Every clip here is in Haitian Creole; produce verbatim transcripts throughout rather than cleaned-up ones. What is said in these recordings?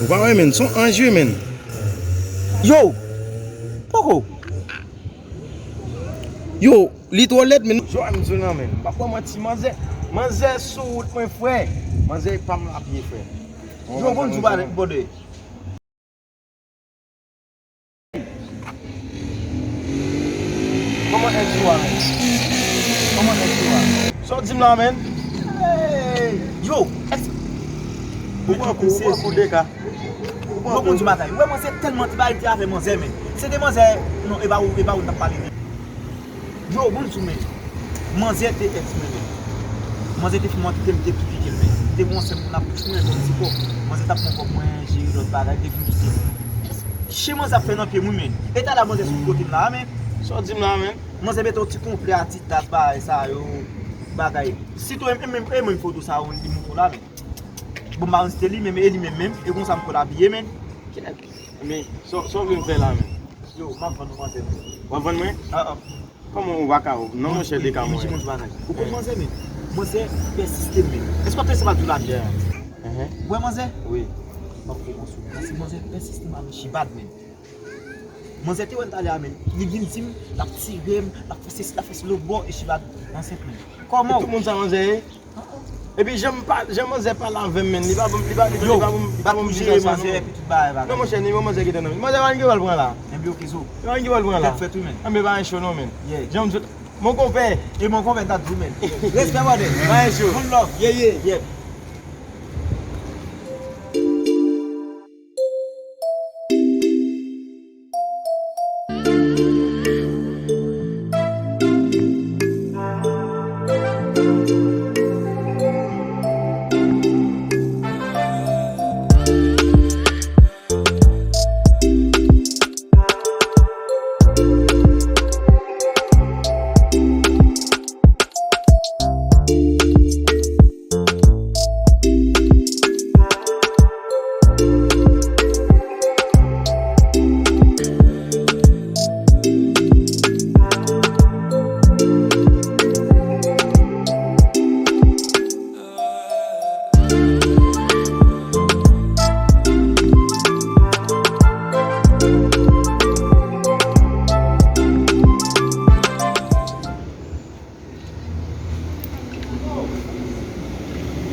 W a wè, menn, se yon anj wi, menn. Yo! Poko! Yo, li twò lèd, menn. Jò, m di w nan, menn. M p ap ba w manti, manzè. Manzè sou wout mwen, frè. Manzè pa m lapye, frè. Yo, bon, di w pa bòde. Kòman èks ou a, menn? Kòman èks ou a? Sa w di m la, menn? Hey! Yo, èks... Ou pran kou, ou pran kou de ka. Ou pran kou. Yo, bon, di bagay. Ou wè, manzè tèlman ti bagay li te avè manzè, menn. Se te manzè, non, e pa ou, e pa ou n t ap pale de. Yo, bon, di w, menn. Manzè te èks mwen, menn. Manzè te fin mwen kite m te tou kite l, menn. Te gon sèm pou n ap tounen kòm ti kò. Manzè t ap pran kòb mwen, jere lòt bagay, te vin kite m. Chen manzè ap fè nan pye m wi, menn. E talè manzè sou kote m la, menn. Sa w di m la, menn? Manzè mete yon ti konplè Adidas, bagay sa yo, bagay. Sitou e, e, e menm foto sa yo, li montre w la, menn. Bon, m pa konn si se li menm, e li menm menm, e konsa m konn abiye, menn. Kilè? Men, sa, sa w vle m fè la, menm? Yo, m ap vann ou manzè, menn. W ap vann mwen? Ah, ah. Kòman ou pa ka, non, monchè, de ka mwen. Ou konn manzè, men. Manzè pèsiste, men. Èske w ap tande sa m ap di w la, men? Ou wè manzè? Wi. M ap fè yon sou. Paske manzè pèsiste, m ap chibad, men. Manzè te wè m talè a, men. Li vin di m, l ap tire m, l ap fè sesi, l ap fè sesi lòt bò, e chibad ansent, men. Kòman? Tout moun sa manzè ye? Epi jan m pa, jan manzè pale avè m, menn, li pa bon, li pa, li pa, li pa bon, li pa bon vizaj sa, non. Non, monchè, nimewo manzè ki te nan men. Manzè pa gen wòl pran la. Enben, oke, so. Pa gen wòl pran la. Tèt fèt wi, menn. Anben, pa gen cho, non, menn. Yeah. Jan m di w, mon konpè. E mon konpè, ta di w, menn. Respè, brother. Pa gen cho. One love. Yeah, yeah. Yeah.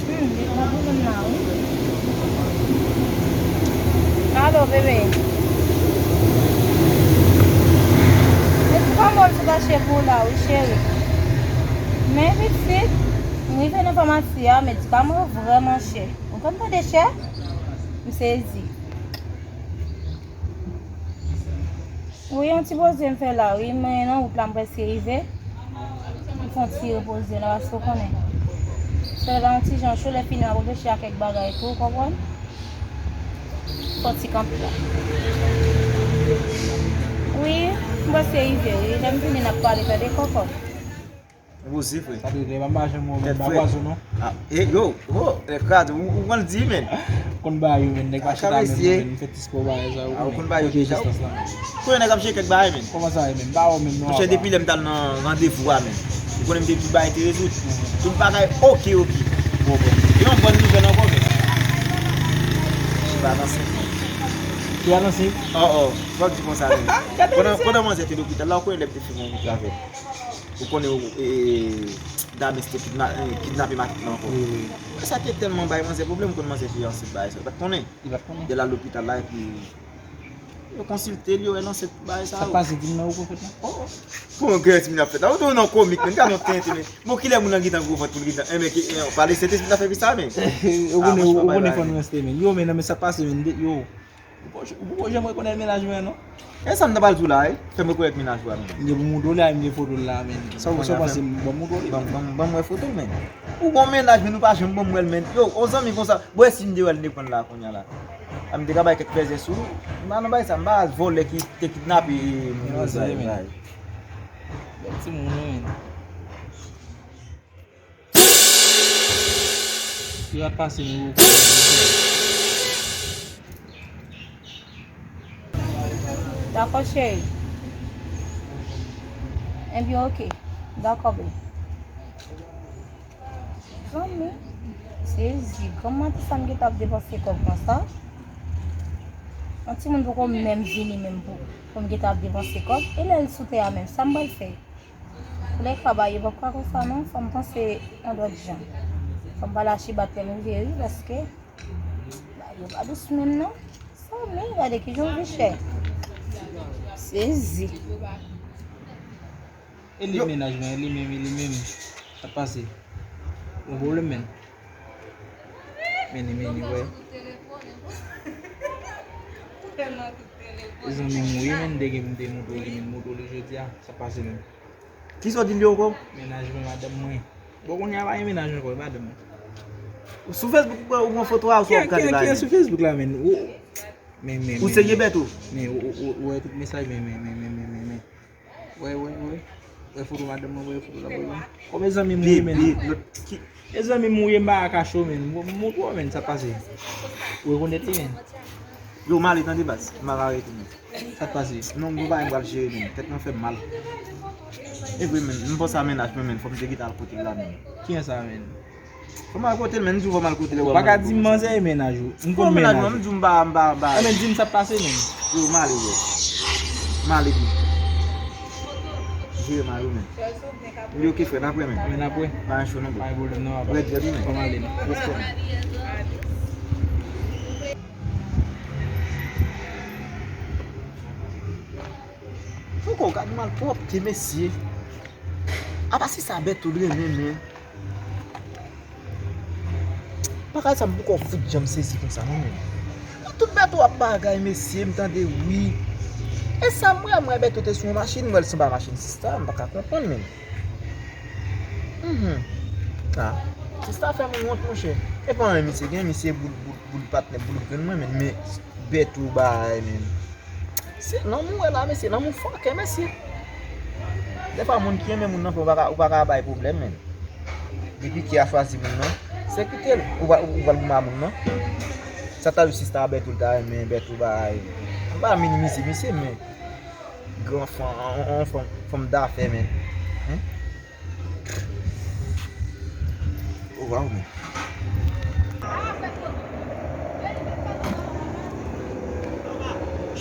Hmm, li pran pou moun nan, wi. Alo, bebe. Medikaman w sou kache pou w la, wi, cheri. Men pitit, m rive nan famasi a, medikaman yo vrèman chè. Ou konn tande chè? M sezi. Wi, yon ti poze m fè la, wi, men nan wout la m prèske rive. M fè yon ti repoze la, paske w konnen. Sèl la yon ti jan cho, lè fini m ap reflechi a kèk bagay tou, w konprann? Fè yon ti kanpe la. Wi, m prèske rive, wi. Lè m vini n ap pale, tande kòkò. Repoze, frè. Sa te vle, m pa janm wè w, men m pa pwazo, non. Ah, e, yo, oh, e, Krazo, ou, ou konn di, men. Konn ba yo, men, nèg pa chita menm, men, m fè ti spò bagay sa yo, ou konnen, pwoteje distans lan. Konnen nèg ap jere kèk bagay, men. Kòman sa ye, men? M pa wè w menm, non, apa. Monchè, depi lè m t al nan randevou a, men. Ou konnen m te di bagay te rezoud. Tout bagay oke, oke. Bon, bon. E yon bòn nouvèl ankò, men. Chita nan senk. Chita nan senk? Oh, oh. Fòk di konsa, men. Pandan, pandan manzè te lopital la, ou konnen lè m te fè yon travè. Ou konnen, e, Dames te kidna-, e, kidnape matant lan ankò. Wi, wi. Men sa te tèlman bay manzè pwoblèm, ou konn manzè te ansent bagay sa. Ou pa t konnen? Li pa t konnen. Lè l al lopital la, epi yo konsilte l, yo wè l ansent bagay sa yo. Sa k pase, di m nan ou konfèt la? Oh, oh. Bon, gen ti moun ap fèt la. Ou tou nan komik, men. Gade yon tenten, men. Bon, kilè moun nan gentan gwo vant pou l gentan? Enben, ki, e, pale Sentespri ta fè pi sa, men. Ou konnen, ou konnen fò nou reste, men. Yo, men, non, men sa k pase, men. Yo. Ou poko, ou poko janm rekonèt mennaj mwen an, non? E sa m ta pral di w la, wi. Fè m rekonèt mennaj ou a, men. M gen pou m montre w li a, m gen foto l la, men. Sa w, sa w panse, m ban m montre w li? Ban m, ban m, ban m wè foto l, men. Ou gon mennaj, men ou pa janm ban m wè l, men. Yo, on zanmi konsa. Bon, e si m te wè l, m te pran l la, kounye a la. A, m te ka bay kèk fèzè sou li. M pa nan bay sa, m pa vòlè ki te kidnape moun yo, men. Bèl timoun, wi, men. Ki va pase nou? Dakò, cheri. Ebyen, oke. Dakò, bebe. Zanmi, sezi, kòman ti sa m gentan ap depanse kòb konsa? Yon timoun poko menm vini menm pou, pou m gentan ap depanse kòb. E lè l sou tè a menm, sa m pral fè? Koulè ka ba yo pap ka konsa non, fò m panse yon lòt jan. Fò m pale a Chiba tèl rive wi, paske ba yo pa dous menm non. Sa men, gade kijan vi chè. Sezi. E li mennaj mwen, e li menm, e li menm. Sa pase. Yon pwoblèm, men. Meni, meni, wè. Zanmi m wi, men, m te gen pou m te montre w li, men, montre w li jodi a. Sa pase, men. Kisa w di l yo ankò? Mennaj mwen, madanm mwen. Bon, kounye a pa gen mennaj ankò, e madanm mwen. Sou Facebook ou pran, ou pran foto a, ou sou ap gade la. Ki, ki, ki sou Facebook la, men? Ou, men, men, ou serye, Bèto? Men, ou, ou, ou, ou wè tout mesaj, men, men, men. Wè, wè, wè. Wè foto madanm mwen, wè foto la, wè, wè. Kòman zanmi m wi, men? Li, li, lòt ki, e zanmi m wi, m pa ka kache w, men. M, m montre w, men, sa pase. Ou rekonèt li, men. Yo, m ale tande baz, m pa ka rete, men. Sa t pase? Non, m gon bagay m pral jere, men. Tèt mwen fè m mal. E vre, men, m panse a mennaj mwen, men. Fò m te gentan al kote l la, men. Kiyès sa, men? Fò m al kote l, men, m di w fò m al kote l. Ou pa ka di m manzè e mennaj ou. M konn mennaj ou. M di w m pa, m pa, m pa. Enben, di m sa k pase, men. Yo, m ale, yo. M ale, bib. Jere m ale, men. Li oke, frè, n ap wè, men. Men n ap wè. Pa gen cho, non, bro. Pa gen pwoblèm, non, papa. Rèd, rèd, wi, men. Fò m ale, non. Respè, men. Poko, gad malpwòpte, mesye. Apa se sa Bèto renmen, men. Bagay sa m poko fout janm sezi konsa, non, men. Nan tout Bèto ap bagay, mesye, m tande wi. E sa m wè, m wè Bèto te sou yon machin, m wè l sanba machin sista, m pa ka konprann, men. Mhm. Ah. Sista fè moun wont, monchè. E pa anyen, misye gen, misye boul, boul, boul patnè, boul grenn mwen, men, men Bèto bagay, men. Se lanmou w wè la, mesye, lanmou fòkè, mesye. Dèfwa moun ki renmen moun nan fè, ou pa ka, ou pa ka bay pwoblèm, men. Depi ki a chwazi moun nan, se kite l. Ou pa, ou pral goumen a moun nan. Sa ta di sista Bèto l ta renmen, Bèto bay. M pa minimize misye, men. Gran fanm, on, on, on fanm, fanm dafè, men. Hein? Oh, wow, men.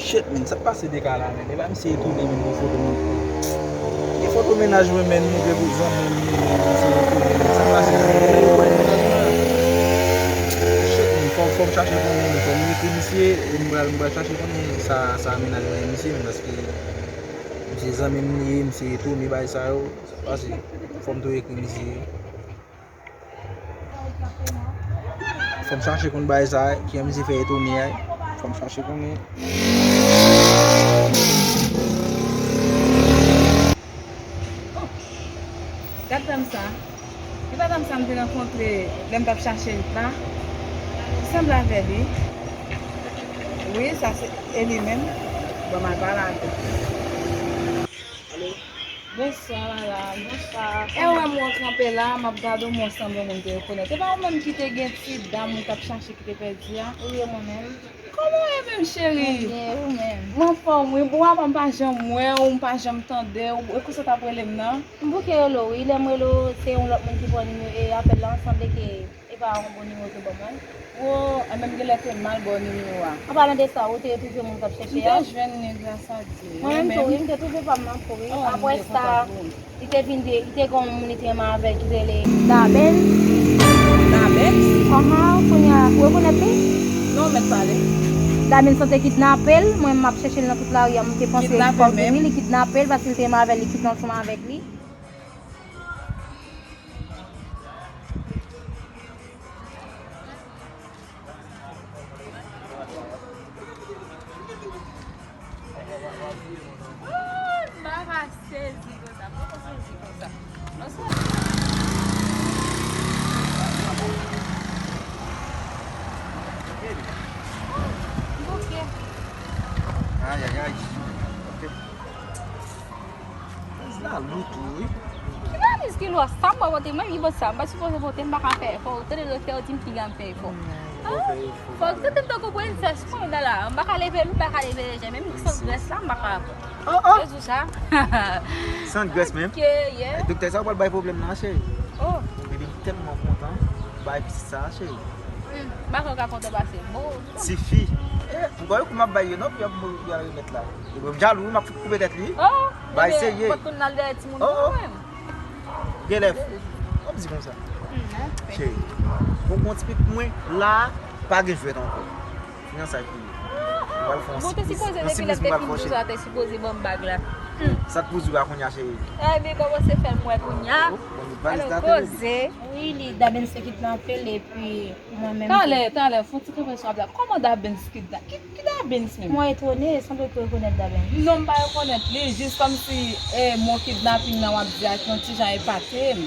Shit, men, sa k pase de ka la, men? E pa misye etone, men, pou foto, men. Gen foto mennaj mwen, men, montre pou zanmi m, men, men, misye etone, men. Sa k pase, men? Shit, men, fò, fò m chache konnen, men, fò m ekri misye, e m pral, m pral chache konnen sa, sa mennaj mwen, misye, men, paske misye zanmi m li ye, misye etone bay sa yo. Sa pase, fò m tou ekri misye. Fò m chache konn bagay sa, kijan misye fè etone a. Fò m chache konnen. Gad dam sa. E pa dam sa m te rankontre lè m t ap chache l la. Li sanble avè li. Wi, sa se, e li menm. Bon, m al pale avè l. Alo? Bonswa, madam. Bonswa. E ou menm ou kanpe la, m ap gade w, mwen sanble yon moun te rekonèt. E pa ou menm ki te gen ti dam ou t ap chache ki te pèdi a? Wi, e mwen menm. Kòman w ye menm, cheri? Mwen byen, e ou menm? Mwen anfòm, wi. Bon, avan m pa janm wè w, m pa janm tande w. E konsa w t ap rele m nan? M bouke rele w, wi. Lè m rele w, se yon lòt moun ki pran nimewo e apèl la, sanble ke e pa yon bon nimewo w te ban mwen. Wo, enben m genlè te mal ba w nimewo a. An palan de sa, ou te twouve moun k ap chèche a? M te jwenn li, gras a Dye. Mwen menm tou, wi, m te twouve pa m nan tou, wi. Apre sa, li te vin de, li te gen yon moun li te renmen avè l ki te rele Dabens. Dabens? Anhan, kounye a, ou rekonèt li? Non, mèt pale. Dabens lan te kidnape l, mwen m ap chèche l nan tout lari a, m te panse li fò tou, wi, li kidnape l paske li te renmen avè l, li kite l ansanm avèk li. M pa ka sezi konsa, m poko sezi konsa. Non, se... Ok. Ay, ay, ay. Ok. Valiz la lou tou, wi. Ki valiz ki lou a? Sa m pral pote, mwen ki pote sa. M pa sipoze pote, m pa ka fè efò. Ou tande doktè, ou di m piga m fè efò. Fò w tande m tankou prensès mwen la la. M pa ka leve lou, m pa ka leve lejè. Menm san grès la, m pa ka. Oh, oh. Yo di w sa. San grès menm? Paske, yeah. Doktè sa w pral bay pwoblèm nan, cheri. Oh. Baby, m tèlman kontan. Bay pitit sa, cheri. Hmm, m pa kwè w ka kontan pase m. Oh. Tifi. M kwè kou m ap bay yo non, pou y ap, pou y al remèt la. Yo jalou wi, m ap fout koupe tèt li. Oh, bay serye. Mwen konn al dèyè timoun oh, oh. Mwen menm. Gen lè. Wap di konsa. Cheri, ou gon ti pit mwen la, pa gen jwèt ankò. Se nan sa ki. Mwen pral fè yon sipriz. Bon, te sipoze depi lè te fin douz an, te sipoze ban m bag la. Sa k pou di w a kounye a, cheri? Ebyen, kòmanse fè m wè kounye a. Alò, koze. Wi, li Dabens te kidnape l, epi mwen menm. Talè, talè, fon ti kanpe sou ap la. Kòman Dabens kidnape? Ki Dabens menm? Mwen etone, sanble ke w rekonèt Dabens. Non, m pa rekonèt li, jis kòmsi, eh, mo kidnaping nan w ap di a ki yon ti jan epate m.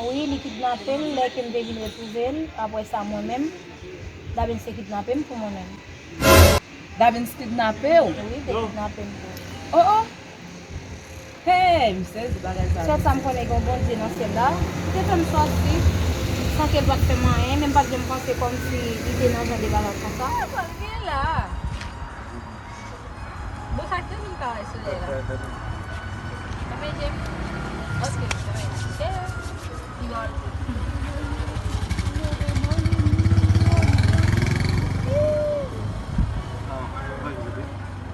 Wi, li kidnape l, lè ke m te vin retwouve l, apre sa mwen menm, Dabens te kidnape m pou mwen menm. Dabens kidnape w? Wi, te kidnape m pou. Oh, oh! Hey, m sezi bagay sa. Sèl sa m konnen gen yon Bondye nan syèl la, ki te fè m sòti, san ke l pa t fè m anyen, men m pa t janm panse kòmsi li te nan jan de bagay konsa. Sa l gen la? Bon, sa k te vin kare solèy la. Mwen menm, ok, mwen menm, ok. Rigòl.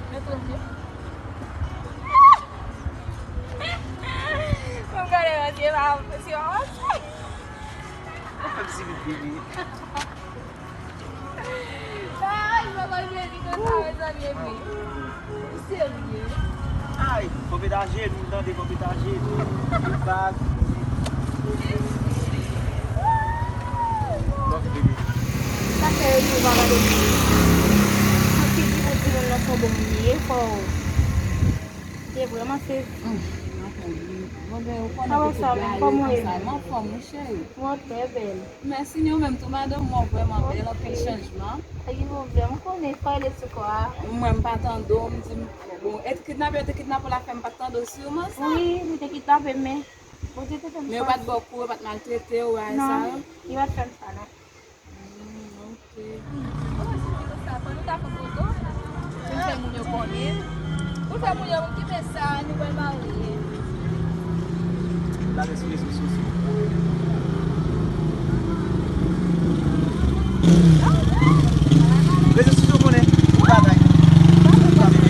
Mwen tranke. Mwen gade, mwen se pa, se pa. Ou fè m sibi bebe. Ay, papa, jezi konsa, mezanmi, epi. Ou serye? Ay, fò pete a jenou, tande, fò pete a jenou. Bag. Sa fè yo di ou pa gade moun. An ki di pou timoun nan se yon bon moun li ye, fò w te vrèman sezi. Bon, ben, ou konnen sa, men kòman w ye? M anfòm, wi, cheri. Mwen trè bèl. Mèsi, ni ou menm tou, madanm, mwen vrèman bèl, anpil chanjman. Ay, mwen vrèman konnen, fò rele sou kò a. Mwen, m pa tande w, m di, m, bon, e kidnape, yo te kidnape w la fè m pa t tande w siman sa. Wi, li te kidnape m, men Bondye te fè m sòti. Men yo pa t ba w kou, yo pa t maltrete w, bagay sa yo? Non, yo pa t fè m sa, non. Hmm, ok. Bon, si se konsa, fò nou ta pran foto. Pou n fè moun yo konnen. Pou n fè moun yo, kite sa, nou pral marye. Lage sou rezo sosyo. Rezo sosyo konnen tout bagay. Tout bagay.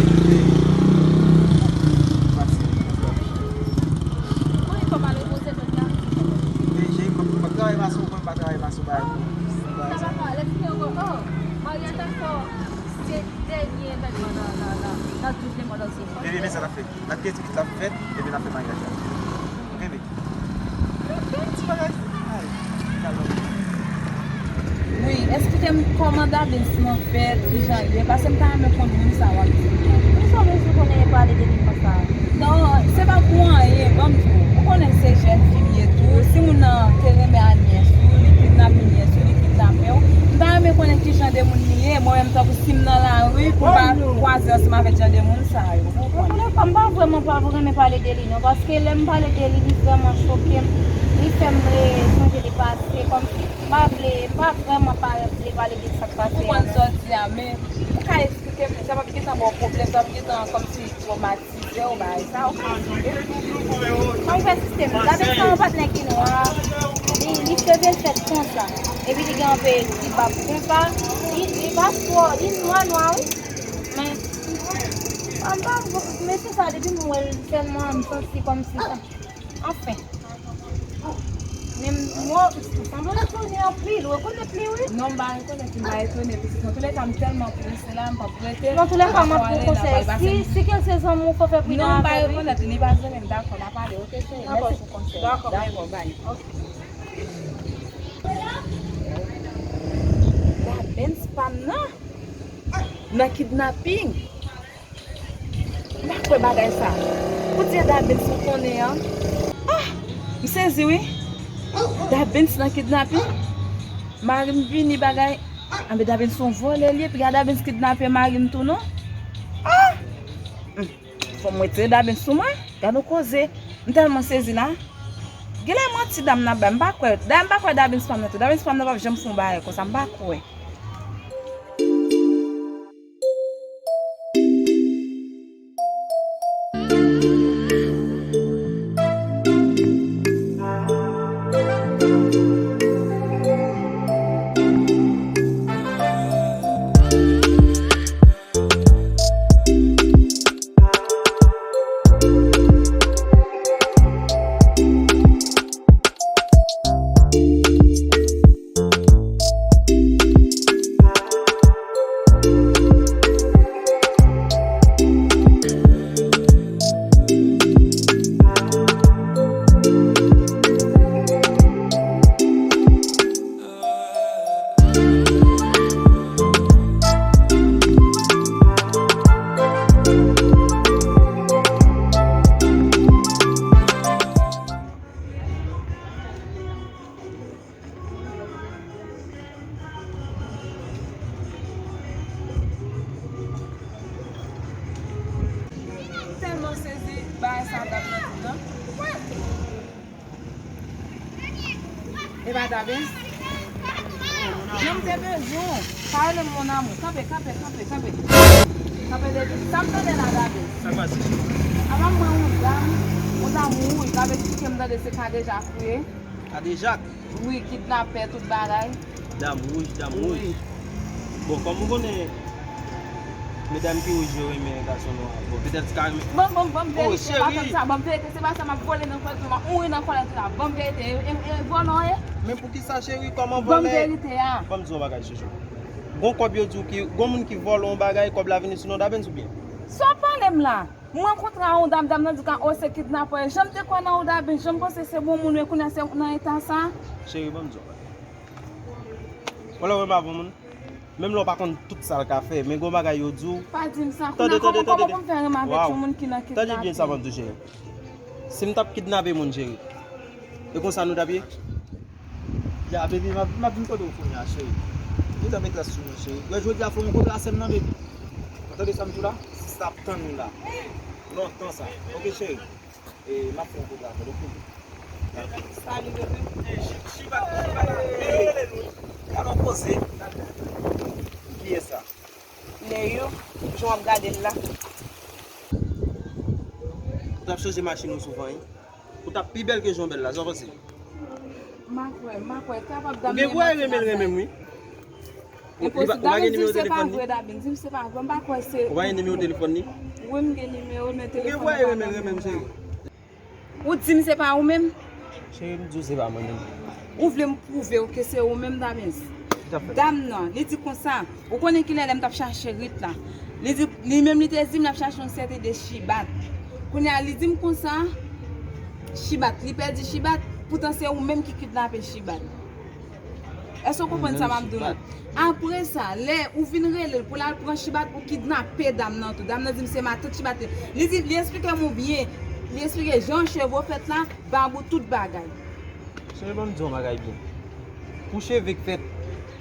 Mwen fò m al repoze mwen la. Men cheri, m ap, m ap travay mason, mwen pa travay mason, bagay pou sa pa pale, si ankò, oh, Mariette ankò, se dènye evènman nan, nan, nan, nan douz mwa nan sezon. Bebe, men sa l ap fè. N ap kite tout l ap fèt, epi n ap fè maryaj la. Ou kenbe? Ti bagay. Ay, kalòt. Wi, esplike m kòman Dabens lan fèt, kijan l ye, paske m ta renmen konn moun sa w ap di m nan. Pou sa w bezwen konnen e pale de li konsa? Non, se pa pou anyen, ban m di w. Ou konnen se jèn fi m ye tou. Si moun nan te renmen a nyès ou, li kidnape nyès ou, li kidnape w. M ta renmen konnen ki jan de moun li ye. Mwen menm, tankou si m nan lari, pou m pa kwaze ansanm avèk jan de moun sa yo. Ou konprann? Antouka, m pa vrèman pa renmen pale de li, non, paske lè m pale de li, li vrèman choke m. Li fè m, eh, sonje de pase, kòmsi m pa vle, m pa vrèman pa vle pale de sa k pase a, non. M konprann sa w di a, men ou ka eksplike m, sa p ap gentan ba w pwoblèm, sa p ap gentan kòmsi twomatize w, bagay sa, ou ka eksplike m. Kòman fè sistèm? Gade sa yon patnè ki nwa, li, li cheve l fèt konsa, epi li gen yon pe ti bab konsa, li, li pa twò, li nwa nwa, wi. Men, an pa, mesye sa, depi m wè l sèlman, m santi kòmsi sa. Anfen. Men, mwen, sanble w etone anpil, ou rekonèt li, wi. Non, m pa rekonèt li, m pa etone, pitit. Antoulèka, m tèlman prese la, m p ap rete. Nan toulèka, m ap pran konsèy. Si, si ke se zanmi w, fò fè pridan avè l, wi. Non, m pa rekonèt li, li pa zanmi m, dakò, n a pale, oke, cheri? Mèsi pou konsèy. Dakò, bye. Dakò, bye. Oke. Dabens pa m nan. Nan kidnaping. M pa kwè bagay sa. Poudye Dabens ou konnen an. Ah! M sezi wi. Dabens nan kidnaping. Mari m vini bagay. Anben Dabens se yon vòlè li ye. Piga Dabens kidnape mari m tou non. Ah! Hmm. Fò m retire Dabens sou mwen. Gad yon koze. M tèlman sezi la. Genlè manti dam nan ap bay. M pa kwè. Dayè m pa kwè Dabens pa m nan tou. Dabens pa m nan p ap janm fè yon bagay konsa. M pa kwè. E pa Dabens? Jan m te bezwen w. Pa rele m mon amour. Kanpe, kanpe, kanpe, kanpe. Kanpe depi. Sa m tande la, Dabens? Sa k pase, cheri? Apa m wè yon dam, yon dam wouj, l ap eksplike m tande se Kadejak wi. Kadejak? Wi, kidnapè, tout bagay. Dam wouj, dam wouj. Wi. Bon, kòm ou konnen, medam ki wouj yo renmen gason nwa. Bon, petèt ka renmen. Ban m, ban m, ban m verite, pa fè m sa, ban m verite, se pa sa, m ap vole nan kòlèt ou, m ap mouri nan kòlèt ou la. Ban m verite, e, e, e vòlò w ye? Men poukisa, cheri, kòman vòlè? Ban m verite a. Ban m di w yon bagay, chouchou. Gon kòb yo di w ki, gon moun ki vòlè yon bagay, kòb la vini sou non Dabens oubyen? Sa w ap pale m la? M rankontre a yon dam, dam nan di ka, o, se kidnapè. Jan m te kwè nan ou, Dabens, jan m panse se bon moun, men kounye a se nan eta sa. Cheri, ban m di w. Wè lè w renmen avè yon moun, menm lè w pa konn tout sa l ka fè, men gon bagay yo di w. Pa di m sa, kounye a kòman, kòman pou m fè renmen avèk yon moun ki nan kidnape? Tande byen sa m ap di w, cheri. Si m t ap kidnape moun, cheri, e konsa nou t ap ye? Ya, baby, m ap, m ap vin kote w kounye a, cheri. Vin tann metrès sou mwen, cheri. Wè, jodi a, fò m kontre a sè m nan, baby. Ou tande sa m di w la? Sista ap tann ou la. Lontan sa. Oke, cheri. E, m ap fè yon kote avè l, oke? Salut, bébé. Hey, Shiba, Shiba, hey, hey, hey, hey. Gade yon koze. Kiyès sa? Neyou, jan w ap gade l la. Ou t ap chanje machin ou souvan, wi. Ou t ap pi bèl ke jan w bèl la, sa w panse? M pa kwè, m pa kwè. Kapab dam gen vwa renmen l renmen m, wi. Enposib. Dabens, di m se pa vre, Dabens, di m se pa vre, m pa kwè se. Ou pa gen nimewo telefòn li? Wi, m gen nimewo, men telefòn li pa nan men m. Ou di m se pa ou menm? Cheri, m di w se pa mwen menm. Ou vle m pwouve w ke se ou menm, Dabens? Dam nan, li di konsa, ou konnen kilè lè m t ap chache Rit la. Li di, li menm li te di m l ap chache yon sèten de Chibat. Kounye a, li di m konsa, Chibat, li pèdi Chibat, poutan se ou menm ki kidnape Chibat. Èske w konprann sa m ap di w la? Apre sa, lè ou vin rele l pou l al pran Chibat, ou kidnape dam nan tou. Dam nan di m se matant Chibat li. Li di, li eksplike m ou byen. Li eksplike jan cheve w fèt la, bab ou, tout bagay. Cheri, ban m di w yon bagay byen. Pou cheve k fèt,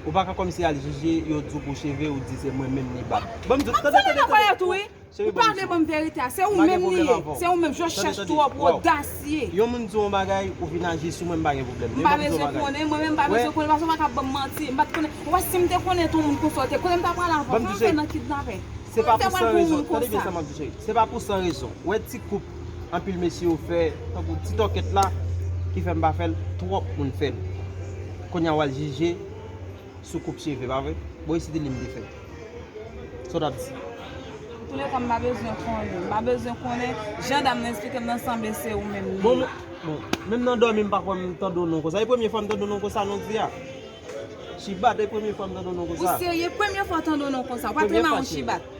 ou pa ka kòmsi al jije, yo di w pou cheve, ou di se mwen menm ni bab. Ban m di w, tande, tande, tande. Ou pa vle ban m verite a. Se ou menm li ye. Se ou menm, je chèch twòp, ou odasye. Yon moun di w yon bagay, ou vin aji sou mwen, m pa gen pwoblèm. M pa bezwen konnen, mwen menm m pa bezwen konnen, paske w pa ka ban m manti. M pa t konnen. Ou wè si m te konnen tou moun konsa w te konnen m ta pral avan. Kòman w fè nan kidnapè? Se pa pou san rezon. Tande byen sa m ap di w, cheri. Se pa pou san rezon. Ou wè ti koup anpil mesye yo fè, tankou ti tòkèt la, ki fè m pa fè l, twòp moun fè l. Kounye a w al jije sou koup cheve, pa vre? Bon, e si te li m te fè? Sa w t ap di? Antouleka, m pa bezwen konnen. M pa bezwen konnen. Jan dam nan eksplike m nan sanble se ou menm li ye. Bon, bon, menm nan dòmi m pa kwè m tande w non konsa. E premye fwa m tande w non konsa non di a. Chibat, e premye fwa m tande w non konsa. Ou serye? Premye fwa w tande w non konsa. Ou pa t renmen a yon Chibat.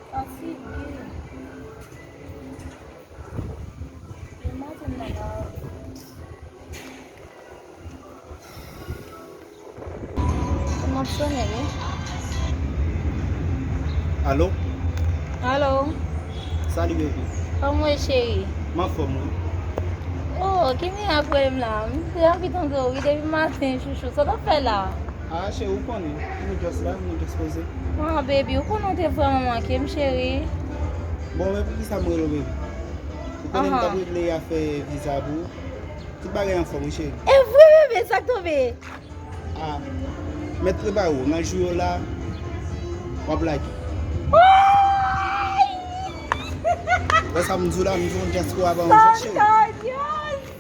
Fatige. Demen maten m nan pa. Kòman sonnen wi? Alo? Alo? Salut baby. Kòman w ye cheri? M anfòm wi. Oh, ki mwen ap rele m la? M te anvi tande w wi depi maten chouchou. Sa w t ap fè la? Ah, cheri, ou konnen. Mwen just la, mwen just poze. Ah, baby, ou konnen w te vrèman manke m, cheri. Bon, men poukisa m rele w, baby? Ou konnen m t ap regle afè viza pou ou. Tout bagay anfòm, wi, cheri. E vre, bebe, sa k tonbe? Ah, mèt prepare w, nan jou yo la, w ap lage. Wè sa m di w la, m di w dyaspora pa yon jwèt, cheri. Sa,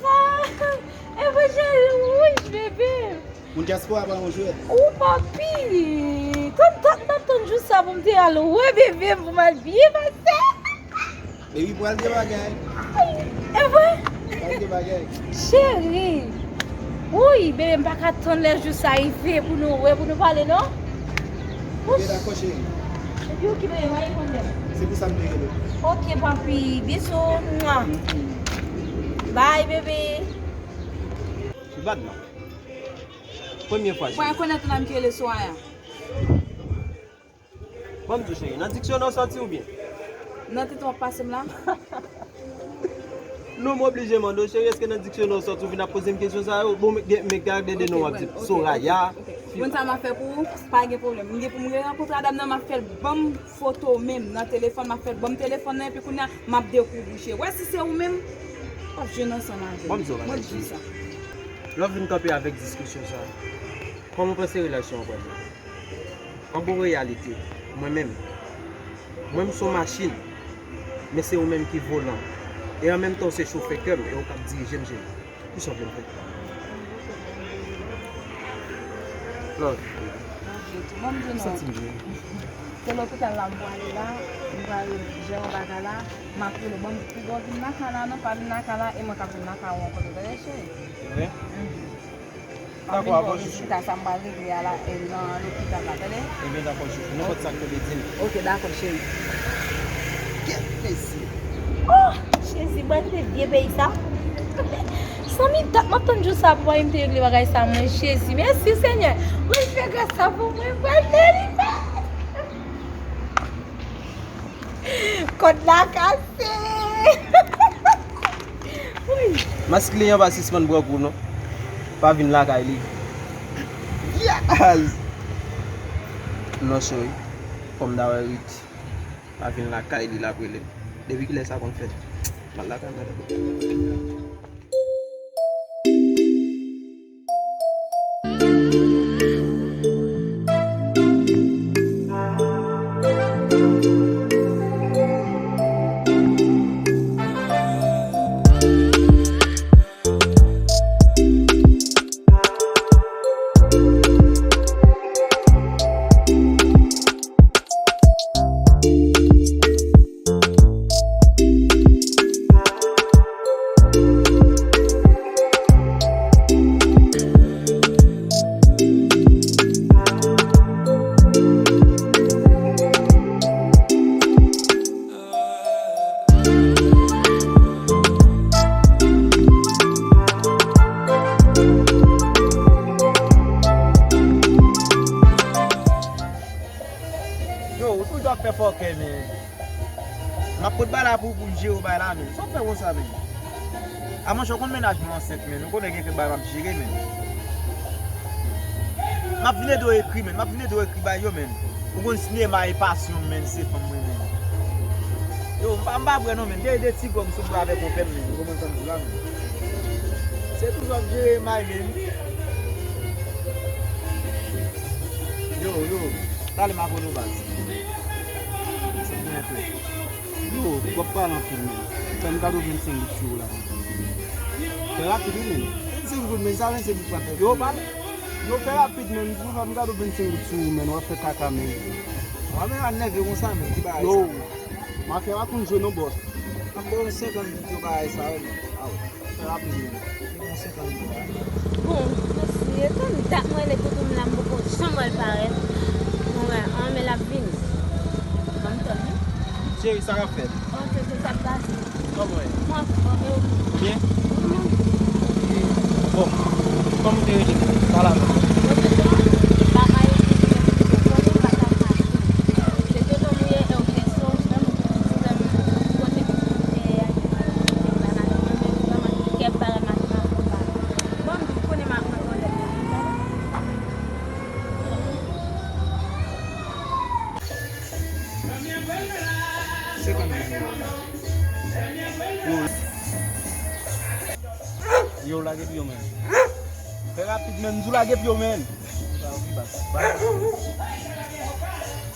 sa, sa. E vre, cheri, wouj, bebe. Moun dyaspora pa yon jwèt. Ou papi! Tann, tann, tann, tann jou sa pou m te al wè bebe m pou m al byen pase. Baby, pral gen bagay. E vre? Pral gen bagay. Cheri! Woy, bebe, m pa ka tann lè jou sa rive pou nou wè, pou nou pale, non? Bebe, dakò, cheri. Epi ou ki bebe, mwen konn. Se pou sa m te rele w. Ok, papi. Bisou. Mwa. Bye, bebe. Chibat, non. Premye fwa, cheri. Mwen rekonèt ou la, m ki rele Soraya. Ban m di w, cheri, nan diksyonè w sòti oubyen? Nan tenten w ap pase m la. Non, m oblije mande w, cheri, èske nan diksyonè w sòti, ou vin ap poze m kesyon sa yo? Bon, men, gen, men gade de non w ap di m. Soraya. Moun sa m ap fè pou ou, pa gen pwoblèm. M gen pou m rerankontre a dam nan, m ap fè l ban m foto menm nan telefòn, m ap fè l ban m telefòn nan, epi kounye a, m ap dekouvri cheri. Wè si se ou menm, w ap jwenn ansanm avè m. Mwen di sa. Lè w vin kanpe avèk diskisyon sa, kòman w panse relasyon an pral ye? An bon reyalite, mwen menm, mwen m se yon machin, men se ou menm ki volan. E an menm tan w se chofè kè m e ou k ap dirije m, cheri. Kisa w vle m fè? Love. Ou santi m byen? Se lopital la m pwale la, m pral jere yon bagay la, m ap rele w. Bon, piga w vin lakay la non, pa vin lakay la, e mwen k ap vin lakay ou ankò, tande cheri? Se vre? Dakò, avè w chouchou. Chita sa m pral regle a la, e nan lopital la, tande? Ebyen dakò chouchou, nenpòt sa k tonbe di m. Ok, dakò cheri. Kèl plezi. Oh, Jezi, mwen te vye peyi sa. Sa mi dat m ap tann jou sa pou mwen te regle bagay sa mwen, Jezi. Mèsi Senyè. Mwen fè gras sa pou mwen, mwen delivre. Kòd la kase. Mas kliyan pa sispann pran kou non. Pa vin lakay li. Yaz! Non cheri, fò m ta wè Rich. Pa vin lakay li l ap rele m. Depi kilè sa konn fèt? M al lakay madanm. Yo, ou toujou ap fè fòkè, men. M ap pot bagay la pou, pou l jere w bagay la, men. Sa w fè konsa, men? A monchè, w konn mennaj mwen ansent, men. Ou konnen gen kèk bagay m ap jere, men. M ap vin ede w ekri, men. M ap vin ede w ekri bagay yo, men. Ou konn sinema e pasyon m, men. Se fanm mwen, men. Yo, m pa, m pa prè non, men. Te ede ti gòm sou bra avèk yon pèm, men. Ou konprann sa m di la, men. Se toujou ap jere may, men. Yo, yo, talè m ap rele w baz. Yo, w ap pale anpil, men. Fè m kado vennsenk goud sou ou la. Fè rapid, wi, men. Vennsenk goud, men, sa vennsenk goud pa fè. Yo, pale. Yo, fè rapid, men. Fè m kado vennsenk goud sou ou, men. W ap fè kaka, men. W ap nève konsa, men. Ki bagay sa? Yo, mafya pa konn jwe non, bòs. M ap ba w senkant goud pou bagay sa, wi, men. Aw. Fè rapid, men. Bon, mèsi. E tann dat mwen rele toutou m la, m poko janm wè l parèt. Bon, wè, an, men l ap vini. Ban m tann, wi. Cheri, sa k ap fèt? Ok, se sa k pase. Kòman w ye? Mwen, anfòm, e ou? Ou byen? Mwen. Bon, kòman w te rele m? Pale avè m. Mwen se Jan, m pa ka rete sou telefòn, m pa ka mache. Se tonton m ou ye, e ou gen so, menm ou kote m kote m te ye a. Yo, lage pye w, men. Fè rapid, men. M di w lage pye w, men.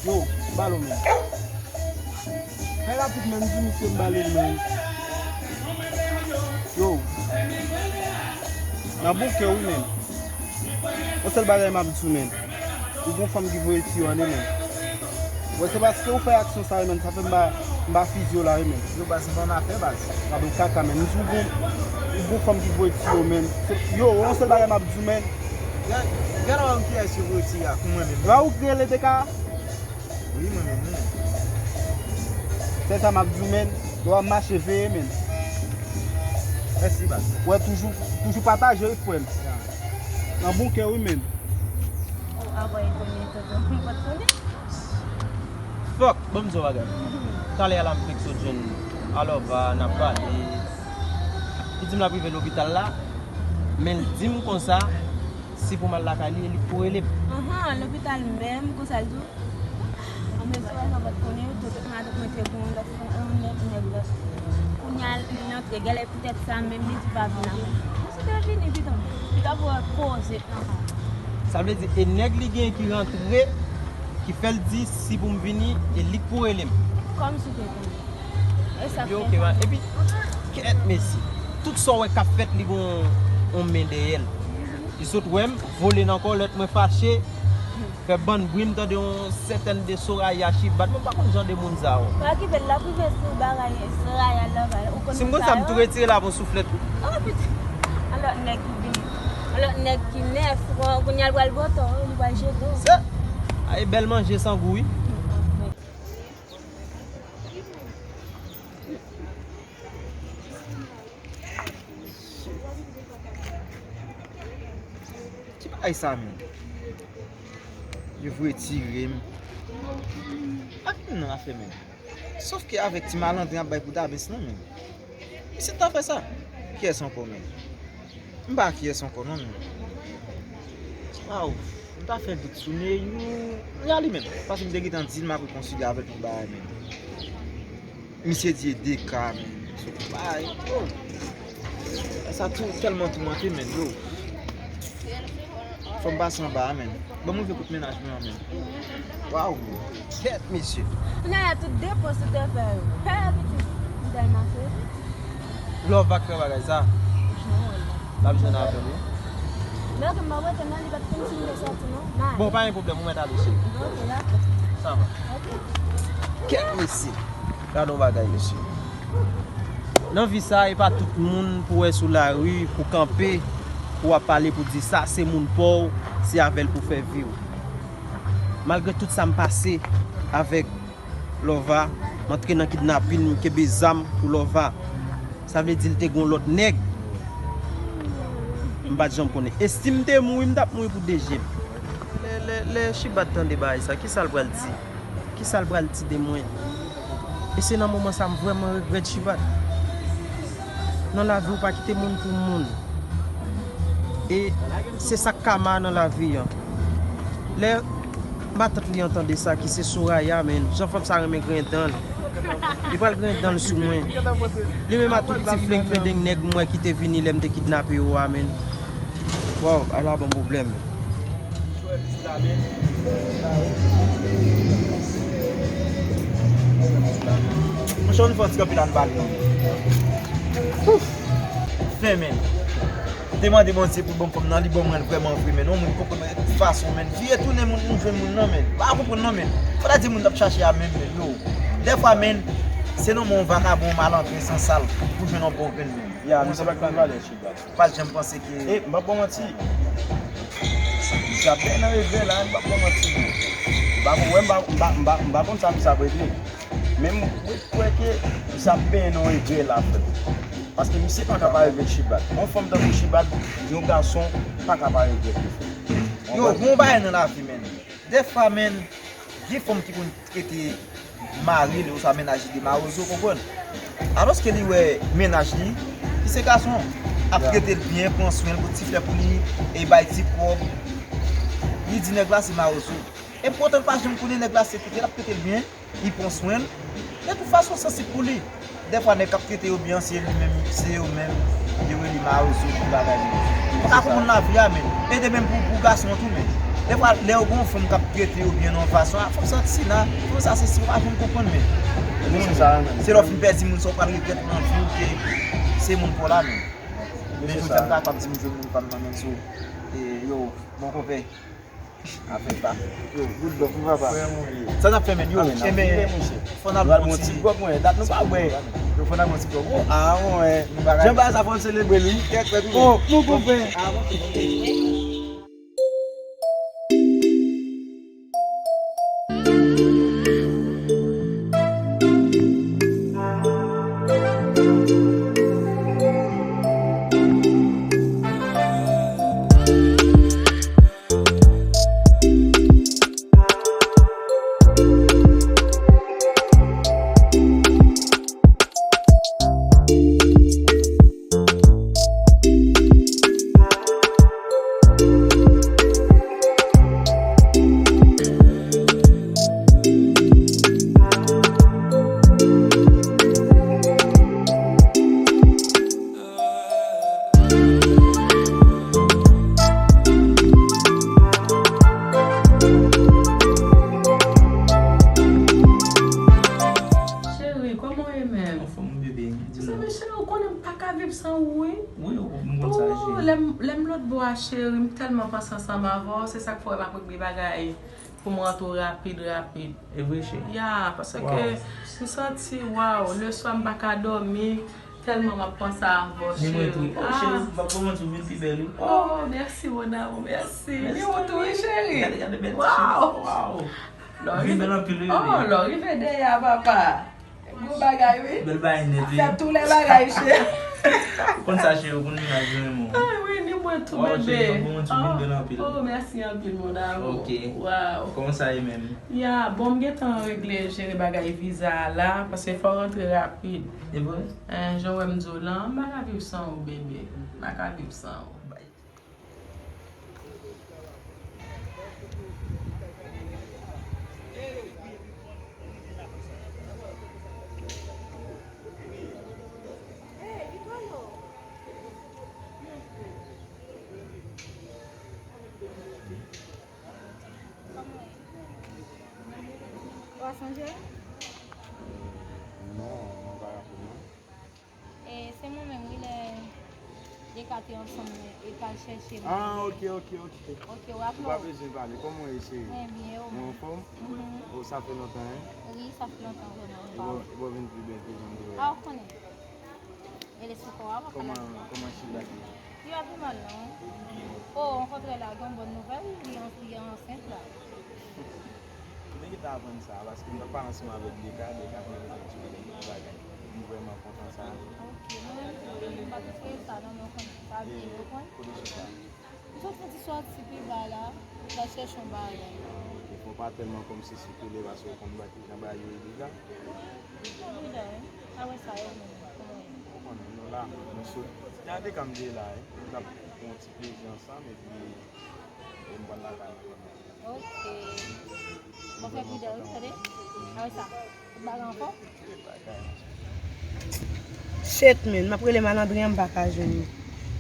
Yo, balo, men. Fè rapid, men, m di misye m bale l, men. Yo. Nan bon kè w, men. Yon sèl bagay m ap di w, men. Ou gon fanm ki voye tiyo ande, men. Wè, se paske ou fè aksyon sa yo, men, sa fè m ba, m ba fizye w la, wi, men. Yo, baz, se pa yon afè, baz. Gade yon kaka, men. M di w gon, ou gon fanm ki voye tiyo, men. Se, yo, yon sèl bagay m ap di w, men. Gade, gade wè kiyès yo voye tiyo a, pou mwen menm. Wè ou k rele te ka. Wi, mwen menm, wi. Se sa m ap di w, men. Lè w ap mache, veye, men. Mèsi, baz. Wè, toujou, toujou pataje, wi, frè m. Ya. Nan bon kè, wi, men. Oh, a wè, e konnen, tonton, m pa t konnen. Fòk, ban m di w yon bagay. Talè a la, m fenk sot jwenn Alòva, n ap pale. Li di m l ap rive lopital la, men l di m konsa, si pou m al lakay li, e li k pou rele m. Anhan, lopital menm, konsa l di w. Anmezi wè sa pa t konnen, yo tout madanm mwen te gon lòt, yon lòt nèg la. Kounye a, li antre, genlè poutèt sa menm, li di pa vin avè m. Mwen si te vini, pito, pito pou wè koze. Sa vle di, e nèg li gen ki rantre, ki fè l di, si pou m vini, e li k pou rele m. Kòmsi w te konnen. E sa fè sa. Epi, kèt mesye. Tout sa w wè k ap fèt, li gon yon men dèyè l. Li sot wè m, vole nan kòlèt mwen fache, fè bann bri, m tande yon sètèn de Soraya Chibat. Mwen pa konn jan de moun sa yo. Pa okipe l, l ap rive sou bagay Soraya la, ou konn sa yo. Si m konn sa, m tou retire l avè yon souflèt wi. Oh, piti. Yon lòt nèg ki vini. Yon lòt nèg ki nèf, kounye a l pral bòtò, li pral jete w. Se, ay, bèl manje san gou wi. Ki bagay sa menm? Yo vre tire m. Ak moun nan afè menm. Sòf ke avèk ti malandren ap bay kou dabens nan menm. Misye ta fè sa. Kiyès ankò menm? M pa kiyès ankò non menm. Waw, m ta fè vit sou Neyou. Reyali menm. Paske m te gentan di l m ap rekonsilye avè l pou bagay menm. Misye di e de ka menm. Bay, oh. Sa tou tèlman toumante menm, yo. Fò m pase anba a menm. Ban m rive kote mennaj mwen an menm. Waw, menm. Kèt, mesye. Kounye a la, tout depans ou te fè yo. Pè, pitit. M tèlman sezi. Love pa k fè bagay sa. L ap jwenn avè m wi. Men ke m ap rete nan li, pa t fin fin de sòti non. Bon, pa gen pwoblèm, ou mèt ale cheri. Bon, ok, dakò. Sa va. Ok. Kèt mesye. Gade yon bagay mesye. Nan vi sa, e pa tout moun pou wè sou lari, pou kanpe, pou w ap pale, pou di sa se moun pa w, se avè l pou fè vi w. Malgre tout sa m pase avèk Lova, m antre nan kidnapin, m kenbe zam pou Lova. Sa vle di l te gon lòt nèg. M pa t janm konnen. E si m te mouri, m t ap mouri pou de je m. Lè, lè, lè Chibat tande bagay sa, kisa l pral di? Kisa l pral di de mwen? E se nan moman sa m vrèman regrèt Chibat. Nan lavi ou pa kite moun pou moun. E se sa k kama nan lavi an. Lè matant li an tande sa ki se Soraya, menn, jan fanm sa renmen grenn dan l. Li pral grenn dan l sou mwen. Li menm a tout ti fleng flendeng nèg m wè ki te vini lè m te kidnape yo a, menn. Waw, ala bon pwoblèm. Monchè, nou fè yon ti kanpe la, nou pale non. Ouf! Fen, menn. Te mande Bondye pou l ban m fanm nan, li ban mwen l vrèman vre, menn. Yon moun konprann mwen tout fason, menn. Vire tounen moun, nou jwenn moun nan, menn. Pa konprann non, menn. Fò ta di moun t ap chache a menm, menn, yo. Dèfwa, menn, se nan men yon vakabon, yon malandren, sansal, pou jwenn yon bon grenn moun. Ya, nou se pa ki valè, Chibat. Pa t janm panse ke... E, m p ap ba w manti. Misye ap benyen nan regrè la, m p ap ba w manti, bro. M pa konn, wè, m pa, m pa, m pa, m pa konn sa misye ap regle. Men m kwè ke misye ap benyen nan regrè la, frè. Paske misye pa ka pa regrèt Chibat. Yon fanm tankou Chibat, yon gason pa ka pa regrèt li, frè. Yo, gon bagay nan lavi, menn. Dèfwa, menn, gen fanm ki konn trete mari li oswa mennaj li de mawozo, konprann? Alòske li wè mennaj li, ki se gason, ap trete l byen, pran swen l, pot ti flè pou li, e bay ti kòb. Li di nèg la se mawozo. E poutan l pa janm konnen nèg la se trete l ap trete l byen, li pran swen l. De tout fason, sansib pou li. Dèfwa nèg k ap trete yo byen an, se li menm, se yo menm, yo rele mawozo pou bagay menm. Ou pa ka konprann lavi a, menn. E de menm pou, pou gason an tou, menn. Dèfwa, lè yo gen yon fanm k ap trete yo byen nan yon fason, a, fanm sa ti la, fanm sa se si, ou pa janm konprann, menn. Bon, se lè w fin pèdi moun sa, ou pral regrèt nan vi w ke se moun pa w la, menn. Men jodi a, m ta kapab di m jwenn moun pa m nan, menn, so, e, yo, bon, konpè. Afè pa. Yo, good luck wi papa. Frè m ou ye. Sa n ap fè menm yo? Enben, fò n al pran yon ti gòb mwen. Dat nou pa bwè. Yo, fò n al pran yon ti gòb. Oh, ah, mwen. Jan bagay sa fò n selebre l wi. Kèk fè tou. Oh, mon konpè. Ah, mon konpè. Oh, lè m, lè m lòt bò a, cheri, m tèlman panse ansanm avè w, se sa k fè m ap regle bagay pou m rantre w rapid, rapid. E vre, cheri? Ya, paske m santi, waw, leswa m pa ka dòmi, tèlman m ap panse avè w, cheri. Ni mwen tou. Oh, cheri, m p ap ba w manti, ou vin pi bèl, wi. Oh, mèsi, mon amour, mèsi. Ni ou tou, wi, cheri. Gade, gade bèl ti cheri. Waw. Ou vin bèl anpil, wi, bebe. Oh, lè w rive dèyè a, papa. Gwo bagay, wi. Bèl bagay nèt, wi. Fè tou lè bagay, cheri. Ou konn sa, cheri, ou konn vin ak jwenn mwen. Ah, wi, ni mwen tou, bebe. Waw, cheri, m p ap ba w manti, ou vin bèl anpil. Oh, mèsi anpil, mon amour. Ok. Waw. Kòman sa ye menm? Ya, bon, m gentan regle, jere bagay viza a la, paske fò w rantre rapid. E vre? Eh, jan w wè m di w lan, m pa ka viv san ou, bebe. M pa ka viv san ou. Ou pa sonje? Non, mwen pa raple mwen. E, se mwen menm, wi, lè Deka te ansanm e t al chèche mwen. Ah, ok, ok, ok. Ok, w raple w? Ou pa bezwen pale. Kòman w ye, cheri? Mwen byen, ou menm? Ou anfòm? Mhm. Oh, sa fè lontan, hein? Wi, sa fè lontan, vrèman. E bò, e bò vin pi bèl ke jan m te wè. Ah, ou konnen. E lespri kò a, w ap pale. Kòman, kòman Chibak ye? Li pa pi mal, non. Oh, on kontrè la, gen yon bòn nouvèl, li an-, li ansent la. Mwen gentan aprann sa, paske m t ap pale ansanm avèk Deka, Deka te di m yon bagay. M vrèman kontan sa. Ok, mwen menm tou, m pa t espere sa, non, men w konn sa byen, ou konn. Kote Chita? M sot fè ti sòti pi ba la, m t al chèche yon bagay. Ah, ok, fò w pa tèlman kòmsi sikile, paske w konn ba-, jan bagay yo ye deja. Mwen pridan, wi. Apre sa, yo menm, kòman yo ye? Ou konnen, nou la, nou sot. Gade kòm m te la, wi. M t ap pran yon ti plezi ansanm, epi, e m pral lakay mwen. Ok. Bon, fè pridan, wi, tande? Apre sa, tout bagay anfòm? Shit, man, m ap rele malandren an, m pa ka jwenn li.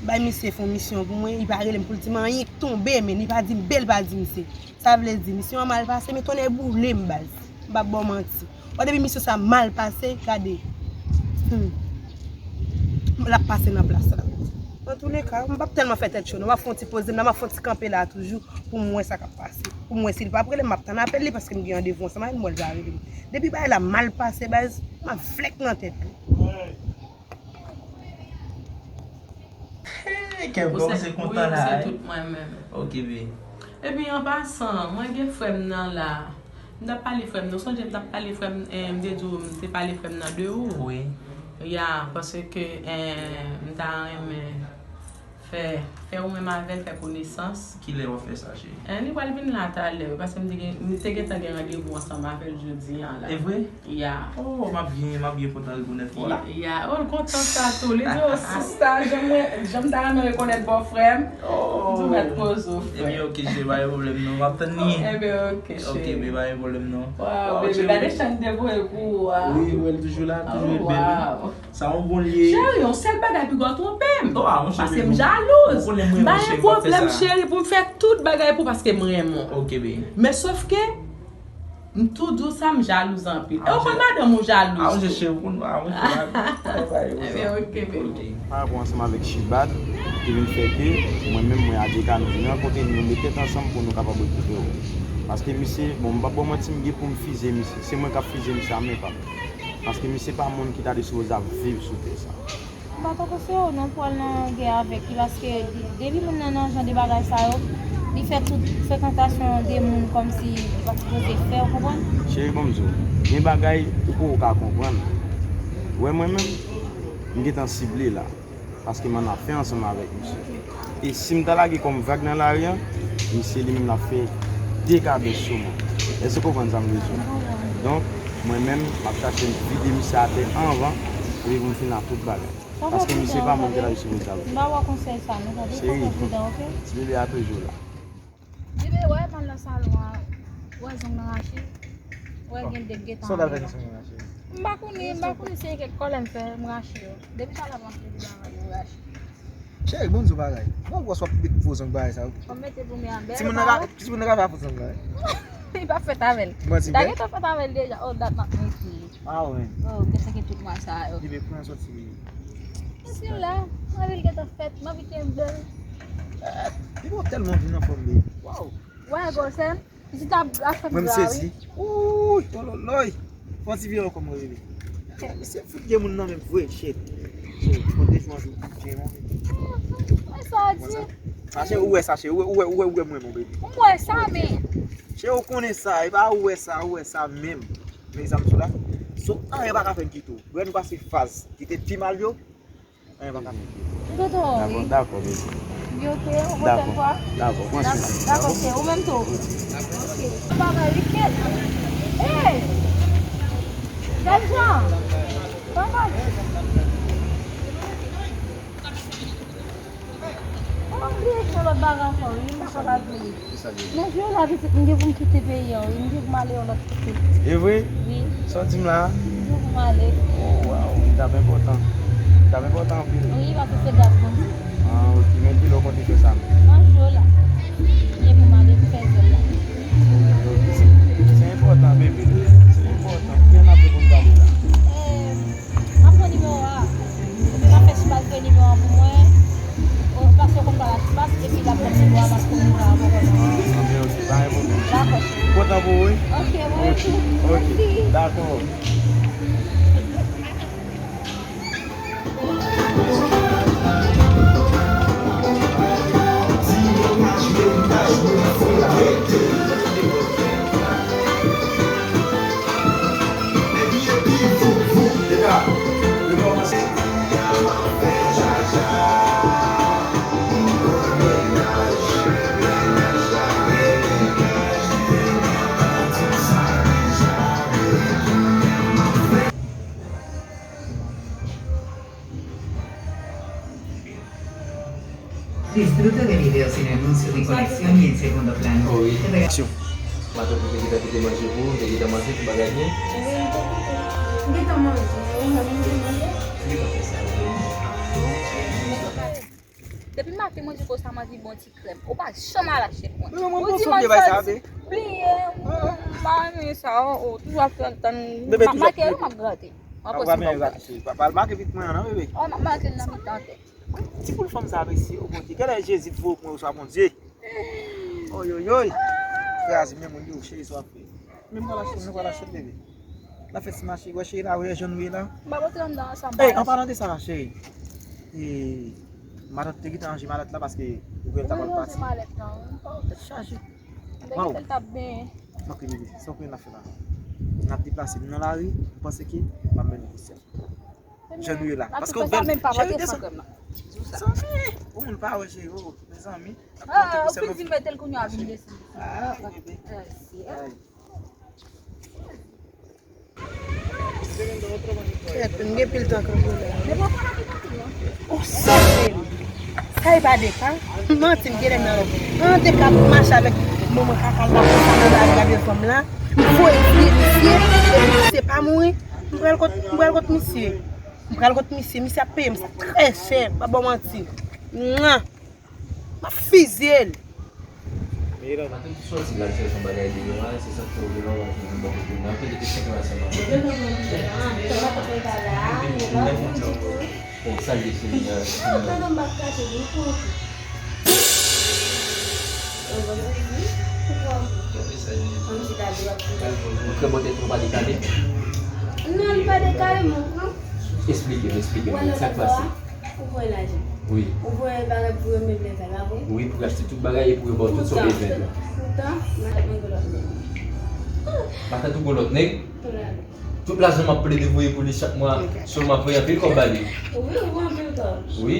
M bay misye fon misyon pou mwen, li pa rele m pou l di m anyen, tonbe, men li pa di m bèl, pa di m se. Sa vle di, misyon an mal pase, men tonnè boule m, baz. M p ap ba w manti. Wè depi misyon sa mal pase, gade. Hmm. L ap pase nan plas la. Antouleka, m p ap tèlman fè tèt cho, non. M ap fè yon ti poze m la, m ap fè yon ti kanpe la toujou pou m wè sa k ap pase. Pou m wè si l p ap rele m, m ap tann apèl li, paske m gen randevou ansanm avè l, m wè l pa rele m. Depi bagay la mal pase, baz, m ap flèk nan tèt li. Hey, kè m kòmanse kontan la, wi, se tout mwen menm. Ok, be. Epi, an pasan, mwen gen frè m nan la. M t ap pale frè m nan. Ou sonje m t ap pale frè m, eh, m te di w m te pale frè m nan de ou? Wi. Ya, paske, eh, m ta renmen fè, fè ou menm avè l fè konesans. Kilè w ap fè sa, cheri? Eh, li pral vin la talè, wi, paske m te gen, m te gentan gen randevou ansanm avè l jodi a la. E vre? Ya. Oh, m ap byen, m ap byen kontan rekonèt ou la. Ya, oh, l kontan sa tou. Li di, oh, sista, jan mwen, jan m ta renmen rekonèt bòfrè m. Oh. M di, mèt poze w, frè. Ebyen, ok, cheri, pa gen pwoblèm non. M ap tann li. Ebyen, ok, cheri. Ok, ebyen, pa gen pwoblèm non. Waw, bebe, gade chan m te voye pou ou a. Wi, ou wè l toujou la, toujou ret bèl, wi. Sa yon bon lye. Cheri, yon sèl bagay pi gwo twonpe m. Oh, ah, monchè, paske m jalouz. M pa gen pwoblèm, cheri, pou m fè tout bagay pou, paske m renmen w. Ok, be. Men sòf ke, m tou di w sa, m jalouz anpil. E ou konn madanm ou jalouz tou. Ah, monchè, cheri, ou konn, ah, monchè, pa, pa, pa, pa, pa, ok, be. Pa rapò ansanm avèk Chibad, ki vin fè ke mwen menm, mwen ak Deka, nou vin rankontre, nou met tèt ansanm pou nou kapab rekipere w. Paske misye, bon, m p ap ba w manti, m gen pou m fize misye. Se mwen k ap fize misye a men pa m. Paske misye pa moun ki ta dwe sipoze ap viv sou tè sa. M pa poko sere w non pou al nan gè avèk li, paske depi moun nan nan jan de bagay sa yo, li fè tout frekantasyon de moun kòmsi li pa t sipoze fè, ou konprann? Cheri, ban m di w, gen bagay ou poko ka konprann. Ou wè mwen menm, m gentan sible la, paske m annafè ansanm avèk misye. E si m ta lage kò m vag nan lari a, misye li menm l ap fè dekabès sou mwen. Èske w konprann sa m vle di w? Donk, mwen menm, m ap chache m vide misye atè anvan, epi pou m fini ak tout bagay. Paske misye pa moun ki ta sipoze avè m. M pa wè konsèy sa, non, tande, fò w fè pridan, ok? Ti bebe a toujou la. Bebe, wè m al nan salon a, wè zong nan rache, wè gen de gentan. Sa w t al fè nan salon nan rache? M pa konnen, m pa konnen se kèk kòlè m fè, m rache yo. Depi talè m ap fè bagay yo rache. Cheri, bon, di w bagay. Bon, gwòs w ap met fo zong bagay sa yo. Kòm mete pou mwen a bèl. Timoun nan ka, timoun nan ka fè fo zong la, wi. Li pa fèt avè l. Manti vre? Ta gentan fèt avè l deja. Oh, dat m ap mete. Ah, wi. Oh, kèt se ke tout mwa sa yo. Li vle pran sòti. Paske la. Mwen anvi l gentan fèt, mwen anvi kenbe l. Li bon tèlman vin anfòm, baby. Waw. Wè, gwosè m. Pitit ap, ap fè m gra, wi. Mwen m sezi. Ouy, ololoy. Fè yon ti vire kò m, baby. Misye fout gen moun nan menm vre, shit. Shit, konte jou an jou, gen yon. Mwen sa di. Sa, shit, ou wè sa, shit. Ou wè, ou wè, ou wè, ou wè mwen, mon baby. Mwen wè sa, men. Shit, ou konnen sa, e pa ou wè sa, ou wè sa menm. Men zam sou la. So, anyen pa ka fè n kite w. Brè nou pase faz ki te pi mal yo. Anyen pa ka fè. M kontan wè w, wi. Dakò, dakò, baby. Wi, ok, yon pwochèn fwa. Dakò, dakò, pran swen w. Dakò, cheri, ou menm tou. Ok. Bagay wi, kèt. Hey! Gad jan. Papa. Oh, m bliye fè lòt bagay ankò, wi, m pa kapab bliye. Ki sa l ye? Men jou la pitit, m gen pou m kite peyi an, wi, m gen pou m ale yon lòt kote. E vre? Wi. Sa w di m la a? M gen pou m ale. Oh, waw, li t ap enpòtan. Li t ap enpòtan anpil. Wi, paske se gad mwen. Ah, ok. Men kilè w konte fè sa? Nan jou la. M gen pou m ale pou fè zèl la. Ok, ok. Se, se enpòtan, bebe. Se enpòtan. Kiyès n ap gen pou n pale la? Eh, M ap pran nimewo a. Epi m ap fè Chibas voye nimewo a pou mwen. Ou, paske ou konn pale ak Chibas, epi l ap pran nimewo a paske ou konn pale avè w. Ah, anben, ok, pa gen pwoblèm. Dakò, cheri. Kontan pou ou, wi? Ok, mwen tou. Ok, ok. Mèsi. Dakò. Disfruta de videos sin anuncios ni conexión y en segundo plano. Wi. Aksyon. Matant ou te gentan kite manje pou ou, te gentan manje tout bagay byen? Wi, m te kite. M gentan manje. Ou menm, ou te manje? Ou gentan fè sa, wi. Depi maten mwen di w konsa, m anvi bon ti krèm. Ou pa janm al achte pou mwen. Ou di mwen sòti bliye, m pa renmen sa, o, o, toujou ap tann, tann, m ap make yo, m ap grate. M ap pran ti bòm. Pa, pa al make vit mwen an non, bebe. O, m ap make l nan mitan tè. Ti boul fanm sa mesye, o Bondye. Kèlè Jezi t voye pou mwen oswa Bondye? Oyoyoy. Kraze men moun yo, cheri sa w ap fè. Men m pral achte, men m pral achte bebe. N ap fè ti mache, wè cheri la, wè jan nou ye la. M pa pote anndan ansanm. Ey, an palan de sa, cheri. E, matant te gentan ranje malèt la paske ou kwè l ta pral pati. Mwen ranje malèt lan, wi. O, tèt chaje. Waw. Mwen kwè bebe, sa w kwè n ap fè la? N ap deplase, nou nan lari, m panse ke m ap mennen nou sèl. Jan nou ye la. Paske ou bèl. Cheri, desann. Zanmi, ou moun pa wè cheri, o, mezanmi. Ah, ou fin di m mete l kounye a vin desann. Ah, bebe. Ay. Kèt, m gen pil tan kanpe la. O, sa se li. Sa e pa de ka. Manti, m genlè nan lòt. An de ka pou mache avèk manman kaka la konsa nan lari gade fanm la. M voye fouye misye, epi misye pa mouri. M pral kot, m pral kot misye. M pral kot misye, misye ap peye m sa trè chè, m pa ba w manti. Mwa! M ap fizye l. Matant ou sòti la, l chèche yon bagay deyò a, se sa k fè w vin la, w ap vin bò kote m nan. Anpil de kesyon ki ansanm avè m. Bon, sa l ye cheri a? Ou krè bò tèt ou pa dekale? Non, li pa dekale, men ou pran. Esplike m, esplike m, sa k pase? Ou voye lajan. Wi. Ou voye bagay pou yo meble fè la, wi. Wi, pou yo achte tout bagay e pou yo ba w tout sa w bezwen tou. Poutan, matant mwen gen lòt nèg. Matant ou gen lòt nèg? Wi. Tout lajan m ap plede voye pou li chak mwa, sèlman voye anpil kòb ba li. Wi, ou voye anpil kòb. Wi.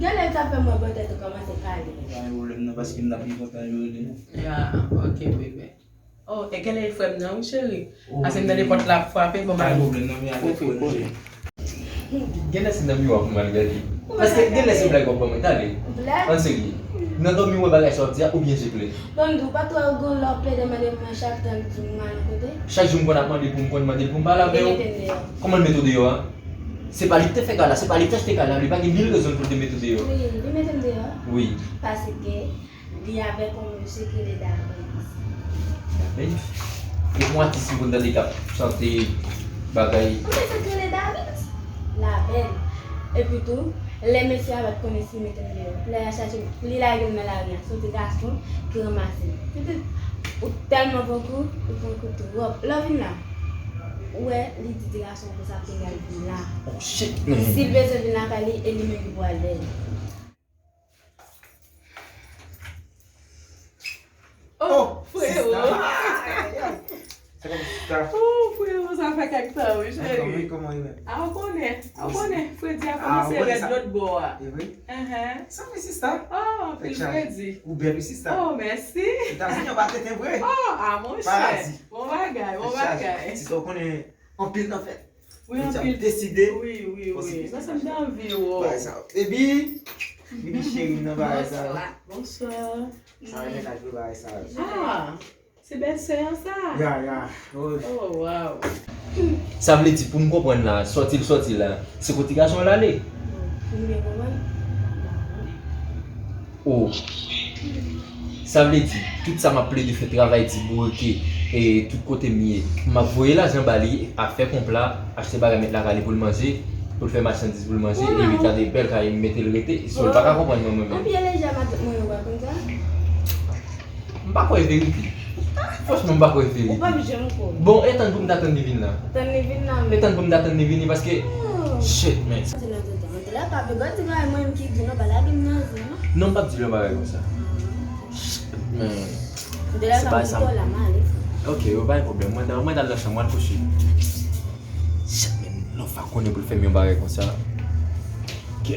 Genlè sa fè mwen bò tèt ou kòmanse pale. Pa gen pwoblèm non, paske m t ap gen kontan jodi. Ya, ok, bebe. Oh, e genlè e frè m nan, wi, cheri. Paske m tande pòt la ap frape, bon, m al ouvri kò. Genlè se nan miwa pou m al gade. Paske genlè se blag w ap ban mwen, tande. Blag? An serye. Nan dòmi w wè bagay sa w ap di a, oubyen je klè? Ban m di w, pa twò gwo lè w plede mande mwen chak tan di m al yon kote. Chak jou m konn ap mande l pou m konn mande l pou m pale avè w. Li mete m deyò. Kòman l mete w deyò a? Se pa li ki te fè kay la, se pa li ki te achte kay la, li pa gen mil rezon pou l te mete w deyò. Wi, li mete m deyò. Wi. Paske Li avèk yon mesye ki rele David. David? E yon atis m konn tande k ap chante bagay. Yon mesye ki rele David? Labèl. Epi tou, lè mesye a pa t konnen si l mete m deyò. Lè l al chache m, li lage m nan lari a, se yon ti gason ki ranmase m. Pitit, ou tèlman pran kou, ou pran kou twòp. Lè w vin la, ou wè, li di ti gason konsa pou l al vin la. Oh, shit, man. Si l bezwen vin lakay li, e li menm ki pou al dèyè. Oh, frero. Sista. Ay, ay, ay. Sa kòman sista? Oh, frero, sa fè kèk tan, wi, cheri. Kòman, kòman ou ye menm? A, ou konnen, ou konnen, fredi a kòmanse rèd lòt bò a. E vre? Enhen. Sa fè sista? Oh, anpil fredi. Ou bèl, wi, sista. Oh, mèsi. Etazini, anba tenten vre. Oh, a, monchè. Paradi. Bon bagay, bon bagay. Sista, ou konnen anpil nan fèt. Wi, anpil. Deside. Wi, wi, wi. Mwen sanm te anvi wè w. Bagay sa. Epi, epi cheri m nan bagay sa. Bonswa. Bonswa. Sa renmen laj yo bagay sa. Ah, se bèlsè an sa? Ya, ya. Oh, wow. Sa vle di, pou m konprann la, sòti l sòti la, se kote gason an l ale? Pou m byen konprann? Oh. Sa vle di, tout sa m ap plede fè, travay di bourike, e tout kote m ye, m ap voye lajan ba li, ap fè konpla, achte bagay met lakay li pou l manje, pou l fè machandiz pou l manje, epi gade bèl kay m mete l rete, so l pa ka konprann mwen, mwen menm. Ou byen lejè matant mwen yo pa konn sa? M pa kwè e verite. Franchman, m pa kwè e verite. Ou p ap janm kwè. Bon, e tann pou m ta tann li vin la. Tann li vin la. E tann pou m ta tann li vini, paske, shit, man. Mwen te la pa vle gòt ti bagay mwen menm ki di non, pa lage m nan zen non. Non, m p ap di l yon bagay konsa. Men se pa sa. Ok, yo pa gen pwoblèm. Mwen ta, mwen ta al nan chanm, mwen al kouche. Shit, men Lòfa konnen pou l fè m yon bagay konsa. Ok,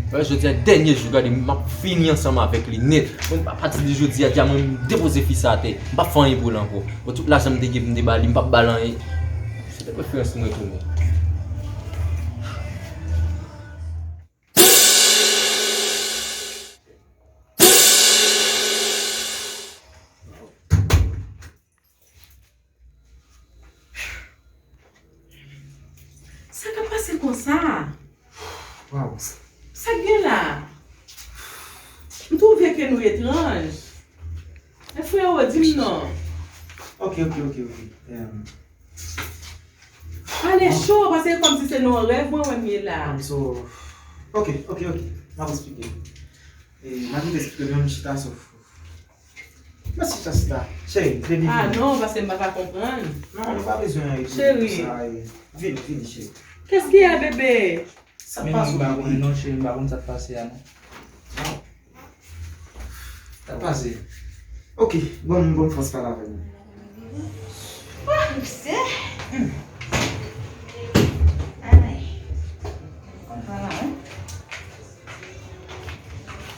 men jodi a dènye jou, gade, m ap fini ansanm avèk li nèt. Mwen, apati de jodi a, dja mwen, m depoze fi sa atè. M p ap fè anyen pou l ankò. Bon, tout lajan m te gen pou m te ba li, m p ap ba l anyen. Se de preferans m retounen. Sa k ap pase konsa? Waw. Sa k gen la? M twouve ke nou etranj. Men frero, di m non. Ok, ok, ok, ok. Em, pale cho, paske kòmsi se nan rèv mwen wè m ye la. I'm so, ok, ok, ok. M ap esplike. E, m ap esplike, men m chita sou. Mèsi, sista. Cheri, vle vini. Ah non, paske m pa ka konprann. Non, nou pa bezwen rete konsa. Cheri. Vini, vini, cheri. Qu'est-ce qu'il y a, bébé? Sa k pase, bebe? Non, cheri, m pa konn sa k pase a, non. Sa k pase? Ok, bon, bon, fòs pale avè m. Ah, misye. Hmm. Ay. Konn pale, wi.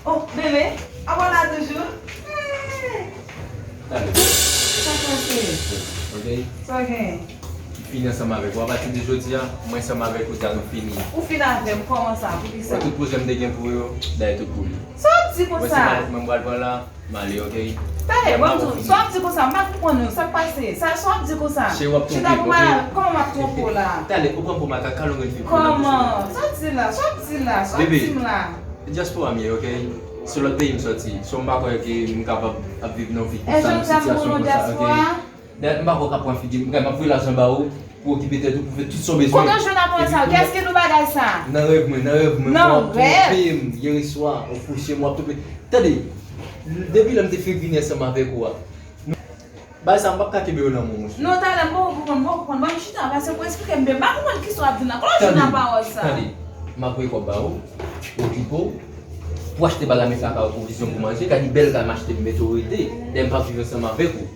Oh, bebe, a w la toujou? Hey! Sa k pase? Ok. Sa w gen? M fini ansanm avèk ou. Apati de jodi a, mwen ansanm avèk ou, sa nou fini. Ou fini avè m, kòman sa? Poukisa? Tout pwojè m te gen pou yo, dayè tout pou li. Sa w ap di konsa? Mwen se malèt mwen m pral pran la. M ale, ok? Talè, bon, sa w ap di konsa, m pa konprann ou, sa k pase? Sa, sa w ap di konsa? Cheri, w ap twonpe m, ok? Chita pou malad, kòman m ap twonpe w la? Talè, ou pran pou makak, kalon grenn figi. Kòman? Sa w di la? Sa w ap di la? Sa w ap di m la? Bebe, dyaspora m ye, ok? Se lòt peyi m sòti. So m pa kwè ke m kapab ap viv nan vi konsa, nan sitiyasyon konsa, ok? Dayè, m pa kwè w ka pran figi m, m ap voye lajan ba ou. Pou okipe tèt ou, pou fè tout sa w bezwen. Kote w jwenn aprann sa? Kiyès ki di w bagay sa? Nan rèv mwen, nan rèv mwen. Nan rèv? Mwen w ap twonpe m, yè swa, ou kouche m, w ap twonpe. Tande, depi lè m te fenk vini ansanm avèk ou a, bagay sa m p ap ka kenbe yo nan men w, monchè. Non, talè, m poko konprann, m poko konprann. Ban m chita, pase pou eksplike m byen. M pa konprann kisa w ap di m la. Kote w jwenn nan pawòl sa? Tande, m ap voye kòb ba ou, okipe w, pou achte bagay met lakay ou, pwovizyon pou manje, gade bèl kay m achte m mete w rete, dayè m p ap viv ansanm avèk ou.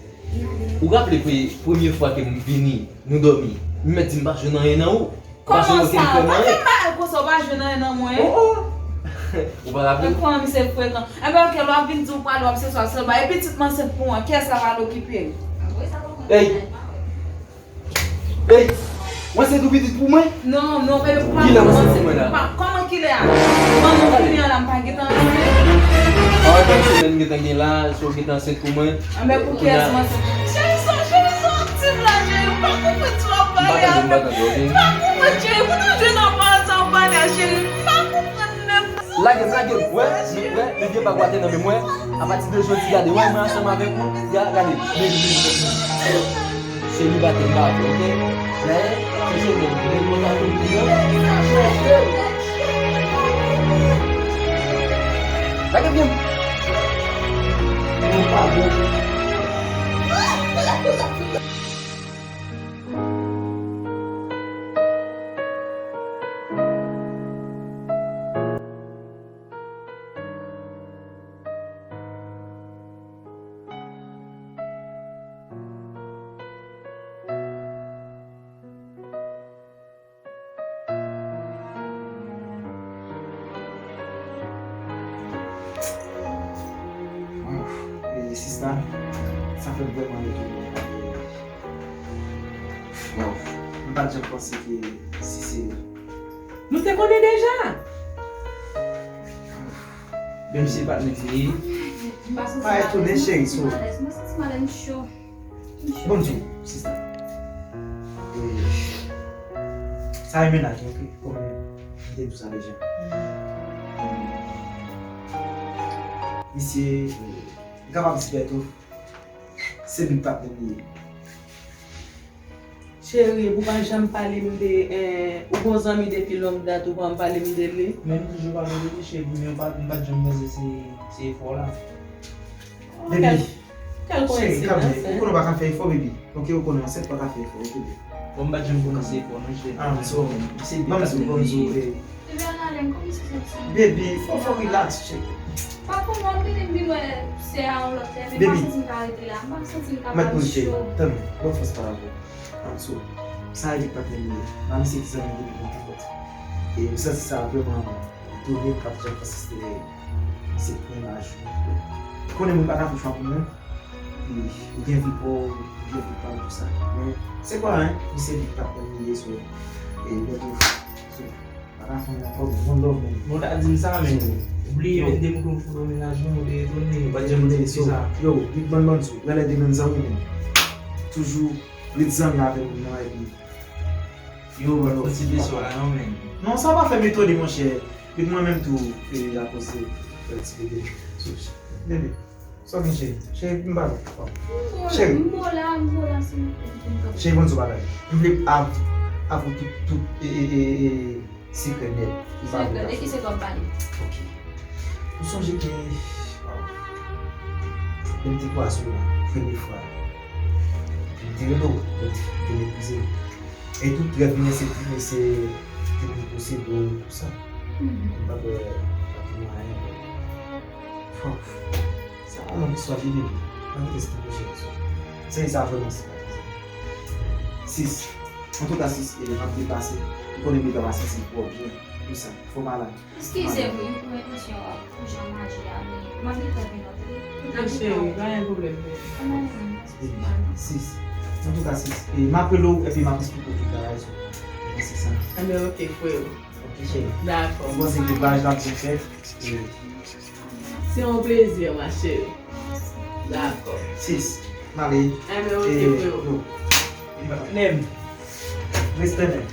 Ou raple pre-, premye fwa ke m vini, nou dòmi, m mèt di m pa jwenn anyen nan ou. M pa jwenn okenn frè m anyen. Kòman sa? Pa fè m bagay konsa, ou pa jwenn anyen nan mwen? Oh, oh. Ou pa raple? Men kòman misye frekan? Enben, ok, lè w ap vin di w prale, w ap se swa sèlman. E pitit m ansent pou mwen, kiyès k ap al okipe l? Ey! Ey! Ou ansent ou pitit pou mwen? Non, non, bebe, pou pa. Kilè w ansent pou mwen la? Pa, kòman kilè a? Manman w kounye a la, m pa gentan ansent. Ah, yon semèn m gentan gen la, so w gentan ansent pou mwen. Anben, pou kiyès m ansent? Cheri, sa, cheri, sa w ap di m la, cheri, m pa konprann sa w ap pale a, m pa konprann, cheri, pou nou jwenn nan pawòl sa w ap pale a, cheri, m pa konprann nèt. Lage m, lage m, wè, wè, men vye bag ou a te nan men mwen, apati de jodi, gade, wè, mwen ansanm avèk ou, gade, men, men, men. Selibatè m pa vle, ok? Dayè, Lage byen. Ou pa bon. Waw, e, sista, sa fè m vrèman etone. Waw, m pa t janm panse ke si se Nou te konnen deja. Menm si l pa t mete. Pa etone, cheri, so. Mwen santi malè, m cho. M cho. Bon, di, sista. E, sa e mennaj mwen, ok? Kòm m te di w sa deja. Misye, m kapab di bèto, se big patnè m li ye. Cheri, ou pa janm pale m de, eh, ou gon zanmi depi long dat, ou pa janm pale m de li. Men m toujou pale de li, cheri, men m pa, m pa t janm panse se, se efò la. Baby, cheri, kalme, ou konnen w pa ka fè efò, baby. Ok, ou konnen ansent pa ka fè efò, ok, baby. Bon, m pa t janm konnen se efò, non, cheri. Ah, so, ban m di w, ban m di w, eh. Baby, fò, fò relax, cheri. Pa pou mwen, m vini, m vin wè sè a yon lòt lè, men m pa santi m ka rete la, m pa santi m kapab cho. Tann, ban m fè sa avè w. Anso, sa e big patnè m li ye. Mami se ti zanmi depi lontan. E m santi sa vrèman etone, m pa t janm panse se, se pwen laj ou. Konnen moun pa ka fè chwa pou mwen. E ou gen vi pa w, ou gen vi pa w, tou sa. Men, se pa anyen, li se big patnè m li ye, so. E, bèto, so, pa ka fè anyen ankò, bon love, man. Bon, ta di m sa, men, ou bliye met de mouton fout nan mennaj mwen, ou te etone, ou pa t janm di m sa. Yo, big man, man, so, genlè de menm zanmi, men. Toujou ret zanmi avè moun nan, epi yo, bon, ti de swa la, non, men. Non, sa pa fè m etone, monchè. Epi mwen menm tou, e, akoz de, e, ti bebe. So, bebe, sa w gen, cheri? Cheri, m pa la. Cheri. M bon la, m bon la, silvouplè, m kontan. Cheri, bon, sou bagay. M vle av, avou tout, tout, e, e, e, e, sekrè nèt. M pa vle. Sekrè, de ki sekrè w ap pale? Ok. Ou sonje ke, waw, lè m te kwaze w la, premye fwa, m te rele w, ou te, te meprize m. E tout rèv mwen se, se te vin posede w, tou sa. M pa t wè pa gen mwayen, bon. Fòk. Sa pa yon istwa de bebe. Mwen kite esplike w cheri sou. Se sa vrèman se pa. Sis. Antouka, sis, e, m ap deplase. Ou konnen m deplase, se twò byen. Tou sa. Fò malad. Eskize wi pou entansyon an, pou jan m aji a, men m ap gentan vin antre. Ok, cheri, pa gen pwoblèm, men. Sis. Antouka, sis. E, m ap rele w, epi m ap esplike w tout bagay sou. E, se sa. Enben, ok, freo. Ok, cheri. Dakò. Mwen panse ke vwayaj la ap byen fèt. E, se yon plezi, ma chérie. Dakò. Sis. M ale. Enben, ok, freo. Patnè m. Respè, men.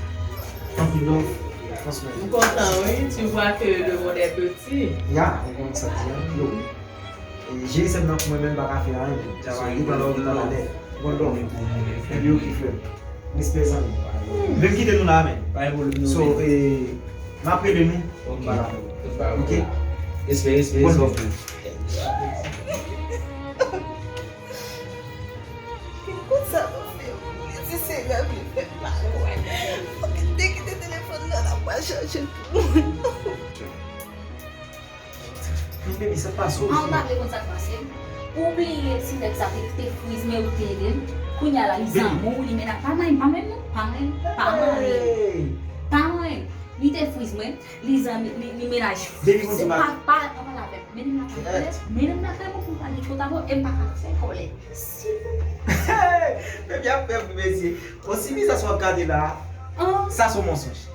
Anpil love. Franchman. M kontan, wi. Tu vois que le monde est petit. Ya, ou konn sa di, hein. Yo. E, jere sèm nan pou mwen menm pa ka fè anyen, men. So, yo pran love nan lalè. Bon love. Epi yo ki frè m. Respè, zanmi. Men m kite nou la, men. Pa gen pwoblèm, non. So, e, m ap rele nou. Ok. Ok. Respè, respè, respè. Bon love. Ki konsa nou fè? Li di se rèv li fè m pa kwè. Fòk li te kite telefòn nan, l ap pral chache pou mwen. Baby, sa k pase w? An, m pa vle konn sa k pase m. Ou bliye ti nèg sa te, te friz mwen, ou te ede m. Kounye a la, li zanmi w, li mennaj. Pa manyen m, pa manyen m, non. Pa manyen m, pa manyen m. Pa manyen m. Li te friz mwen. Li zanmi, li, li mennaj. Baby, konn se pa, pa, pa pale avè m. Mennen m lakay mwen. Mennen m lakay mwen pou m pa gen kòlè. E m pa ka fè kòlè. Silvouplè. Baby ap fè pou mesye. Bon, si vizaj w ap gade la, sa se yon mansonj.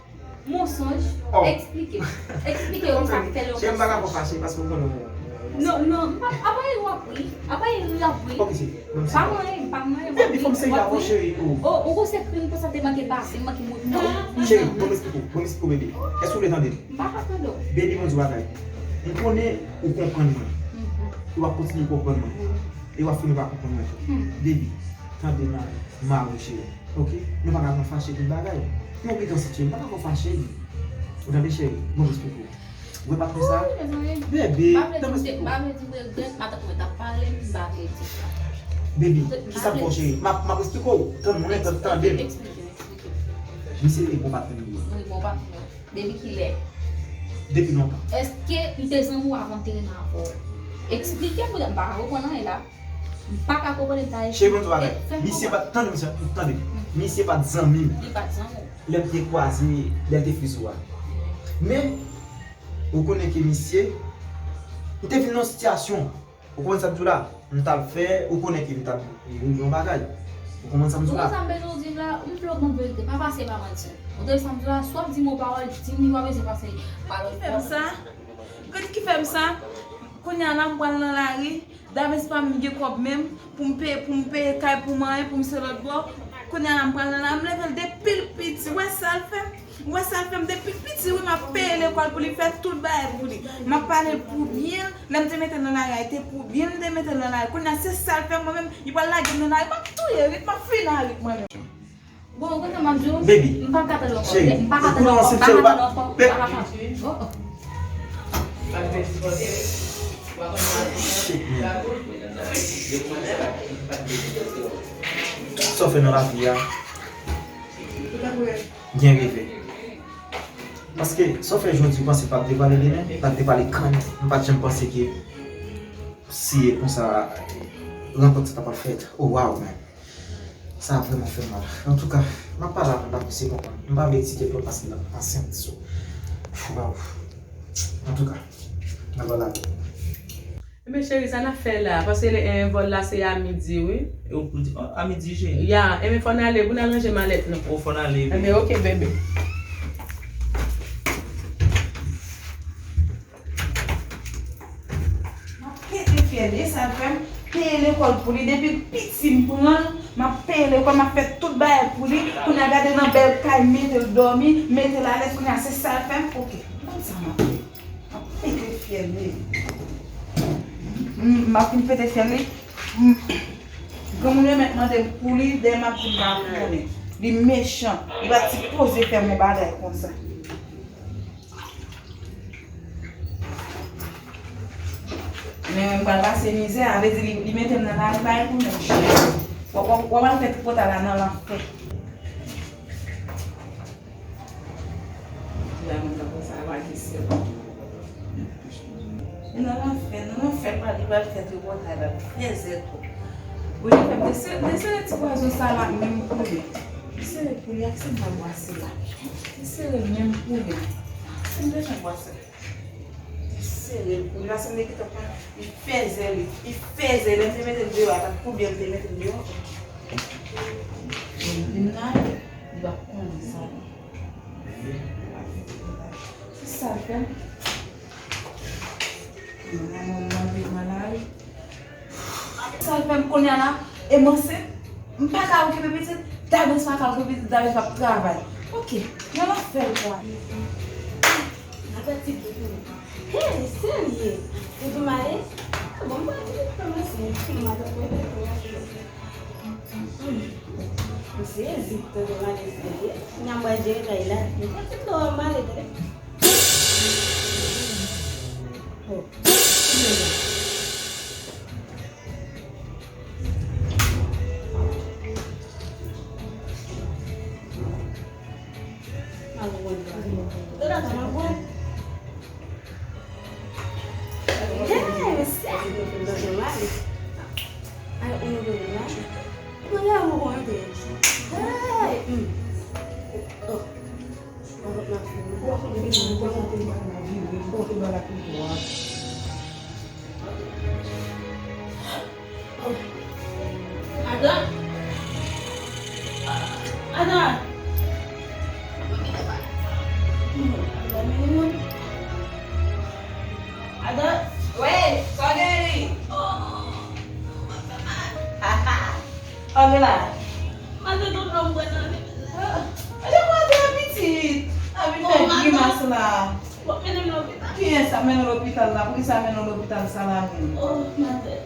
Mansonj? Eksplike. Eksplike yo sa k fè l yon mansonj. Cheri, m pa ka fè w fache paske w konnen w. Non, non, m pa, apa e w ap ri? Apa e w ap ri? Ok, cheri. Pa manyen m, pa manyen m. Baby, fò m serye avè w, cheri. Oh, ou gon sekrè m konsa te manke pase, m manke moutre w. Cheri, bon, m esplike w, bon, m esplike w, baby. Èske w vle tande m? M pa ka tande w. Baby, mwen di w bagay. M konnen ou konprann mwen. E w ap kontinye konprann mwen. E w ap fini pa konprann mwen tou. Baby, tande nan mari w, cheri. Ok? Nou pa ka pran fache tout bagay. Yon pikan sitye, m pa ka pran fache. Ou tande, cheri? Bon, m esplike w. Ou wè patnè sa? Wi, mezanmi. Bebe, m pa vle di m te, m pa vle di m regrèt, m pa t, mwen t ap pale, m pa vle di sa. Bebe, kisa m fè w, cheri? M ap, m ap esplike w. Tann mwen, tann, tande m. Eksplike, eksplike. Misye e bon patnè m ye. Wi, bon patnè. Depi kilè? Depi lontan. Èske m te zanmi w avan m te renmen avè w? Eksplike m, m pa ka konprann anyen la. M pa ka konprann detay. Cheri, ban m di w bagay. Misye pa, tande, misye, tande. Misye pa t zanmi m. Li pa t zanmi w. Lè m te kwaze, lè l te fizye w a. Men, ou konnen ke misye, m te vin nan yon sitiyasyon. Ou konprann sa m di w la? M t ap fè, ou konnen ke m t ap rive yon bagay. Ou konprann sa m di w la? Ou konn sa m bezwen w di m la? M vle w ban m verite, pa pase pa manti. Ou tande sa m di w la? Si w ap di m yon pawòl, di m li, pa bezwen pase pa lòt bò. Ki fè m sa? Gade ki fè m sa? Kounye a la, m pral nan lari, Davis pa m gen kòb menm, pou m peye, pou m peye kay pou manyen, pou m se lòt bò. Kounye a la, m pral nan lari, m leve l depi l piti, wè sa l fè m? Ou wè sa l fè m depi l piti, wi, m ap peye lekòl pou li, fè tout bagay pou li. M ap pale l pou byen, lè m te mete l nan lari a, te pou byen m te mete l nan lari. Kounye a, se sa l fè mwen menm, li pral lage m nan lari, m ap touye rit, m ap fini a rit mwen menm. Bon, kote m ap di w, m pa ka tann ankò. Baby, m pa ka tann ankò, m pa ka tann ankò, m pa ka tann ankò. Oh, oh. Shit, man. Sa w fè nan lavi a? Byen rive. Paske sa w fè jodi, ou panse pa t devale demen, pa t devale kanmenm. M pa t janm panse ke si e konsa rankont sa ta pral fèt. Oh, wow, man. Sa vrèman fè mal. Antouka, m ap pale avè l, m ap eseye konprann. M pa vle di ke pou l pase nan ansent, so. Wow. Antouka, m ap pale avè l. Ebyen, cheri, sa n ap fè la? Paske le, eh, vòl la se a midi, wi. E ou pou di, oh, a midi, cheri. Ya, ebyen, fò n ale, pou n al ranje malèt nou. Oh, fò n ale, wi. Ebyen, ok, bebe. M ap pete fyèl li, sa l fè m peye lekòl pou li. Depi l piti, m pran l, m ap peye lekòl, m ap fè tout bagay pou li. Kounye a, gade nan bèl kay, mete l dòmi, mete l alèz, kounye a, se sa l fè m. Ok, konn sa m ap fè. M ap pete fyèl li. M, m ap fin pete fyèl li. M, granmoun yo mèt mande m pou li, dèyè m ap di m pa konnen. Li mechan. Li pa t sipoze fè m yon bagay konsa. Men mwen pral pase mizè, a vle di li, li mete m nan lari, pa gen pwoblèm. W ap, w ap, w ap al fè tripotay la nan lanfè. Ti dam nan konsa, pa gen sèl. Nan lanfè, nan lanfè, li pral, li pral fè tripotay la, fèzè tou. Ou li fè m desere, desere ti pwazon sa la, menm pou li. Desere pou li, ak se m pral bwase la. Desere menm pou li. Se m bezwen bwase. Li sere l pou li, paske m te gentan pran, li fèzè li, li fèzè, lè m te mete l deyò a, ta pou byen m te mete l deyò. Li vin la, li p ap konnen sa. Se sa l fè m. Mwen, mwen, mwen viv nan lari. Sa l fè m kounye a la, e m ansent, m pa ka okipe pitit, Davis pa ka okipe pitit, Davis p ap travay. Ok, nan lanfè l pral. Apèti pou ou. Hey, serye? Ou tou male? Ah, bon, m pral di pou mwen, si m male, mwen te pou mwen. Hmm. M sezi, tonton male serye. N a mwen jere kay la. M pral di pou male, tande. Oh. Hey, mesye! Ay, ou nou vle la? Mwen la, ou konn te. Hey! Hmm. Oh. Adan! Adan! Adan! Wi, sa w genyen li? Anmela. Mwen te tonton mwen nan li. Ah, e de mwen te pitit. A vin fè grimas la. Bon, mennen m lopital. Kiyès ap mennen w lopital la? Poukisa mennen w lopital sa la menm? Oh, maten.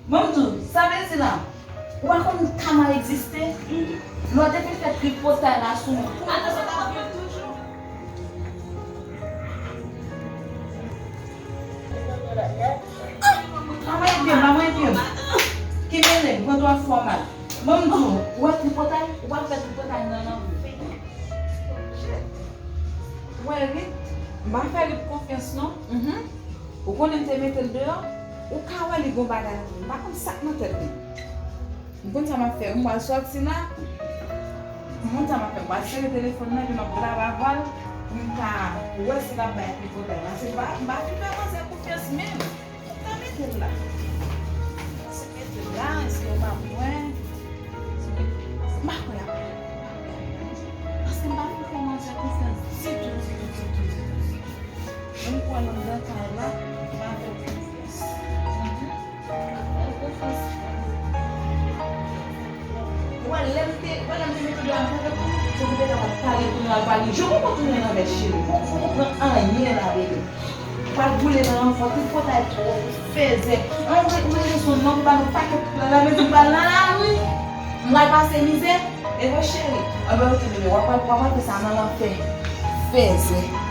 Bon, m di w, sa vle di la? Ou pa konn kama egziste? Lè w te fin fè tripotay la sou mwen, kouman sa t ap viv toujou? Ah! Mwen ede m, mwen ede m. Ki mele m, pran twa fòmal. Ban m di w, ou wè tripotay, ou pa fè tripotay nan lanmou. Ou wè Rit, m pa fè Rit konfyans non. Mhm. Ou konnen m te mete l deyò, ou ka wè li gon bagay nan tèt li. M pa konn sa k nan tèt li. M konn sa m ap fè. M pral sòti la. M konn sa m ap fè. M pral sere telefòn nan, epi m ap grave avè l pou m ka wè si l ap bay tripotay. Paske m pa, m pa fin fè manzè konfyans menm. Sa mete l la. Se mete l la, èske yo pa kwè? M pa kwè a. Paske m pa fin fè manzè konfyans ditou, ditou, ditou, ditou, ditou. Menm kwè nan dan kay la, m pa fè l konfyans. Mhm. M pa fè l konfyans. Wè, lè m te, wè, lè m te mete dwa m, se pou m te kapab pale pou nou al pale. Je konprann tounen nan vè cheri. Fò, fò konprann anyen la, bebe. Pral boule nan lanfò, tripotay twòp, fèzè. An, ou mete, ou mete sou non, ou ba nou pakèt plan, la vle di m pral nan lari. M pral pase mizè. E vre cheri. Anben, oke, bebe, w ap, w ap, w ap fè sa nan lanfè. Fèzè.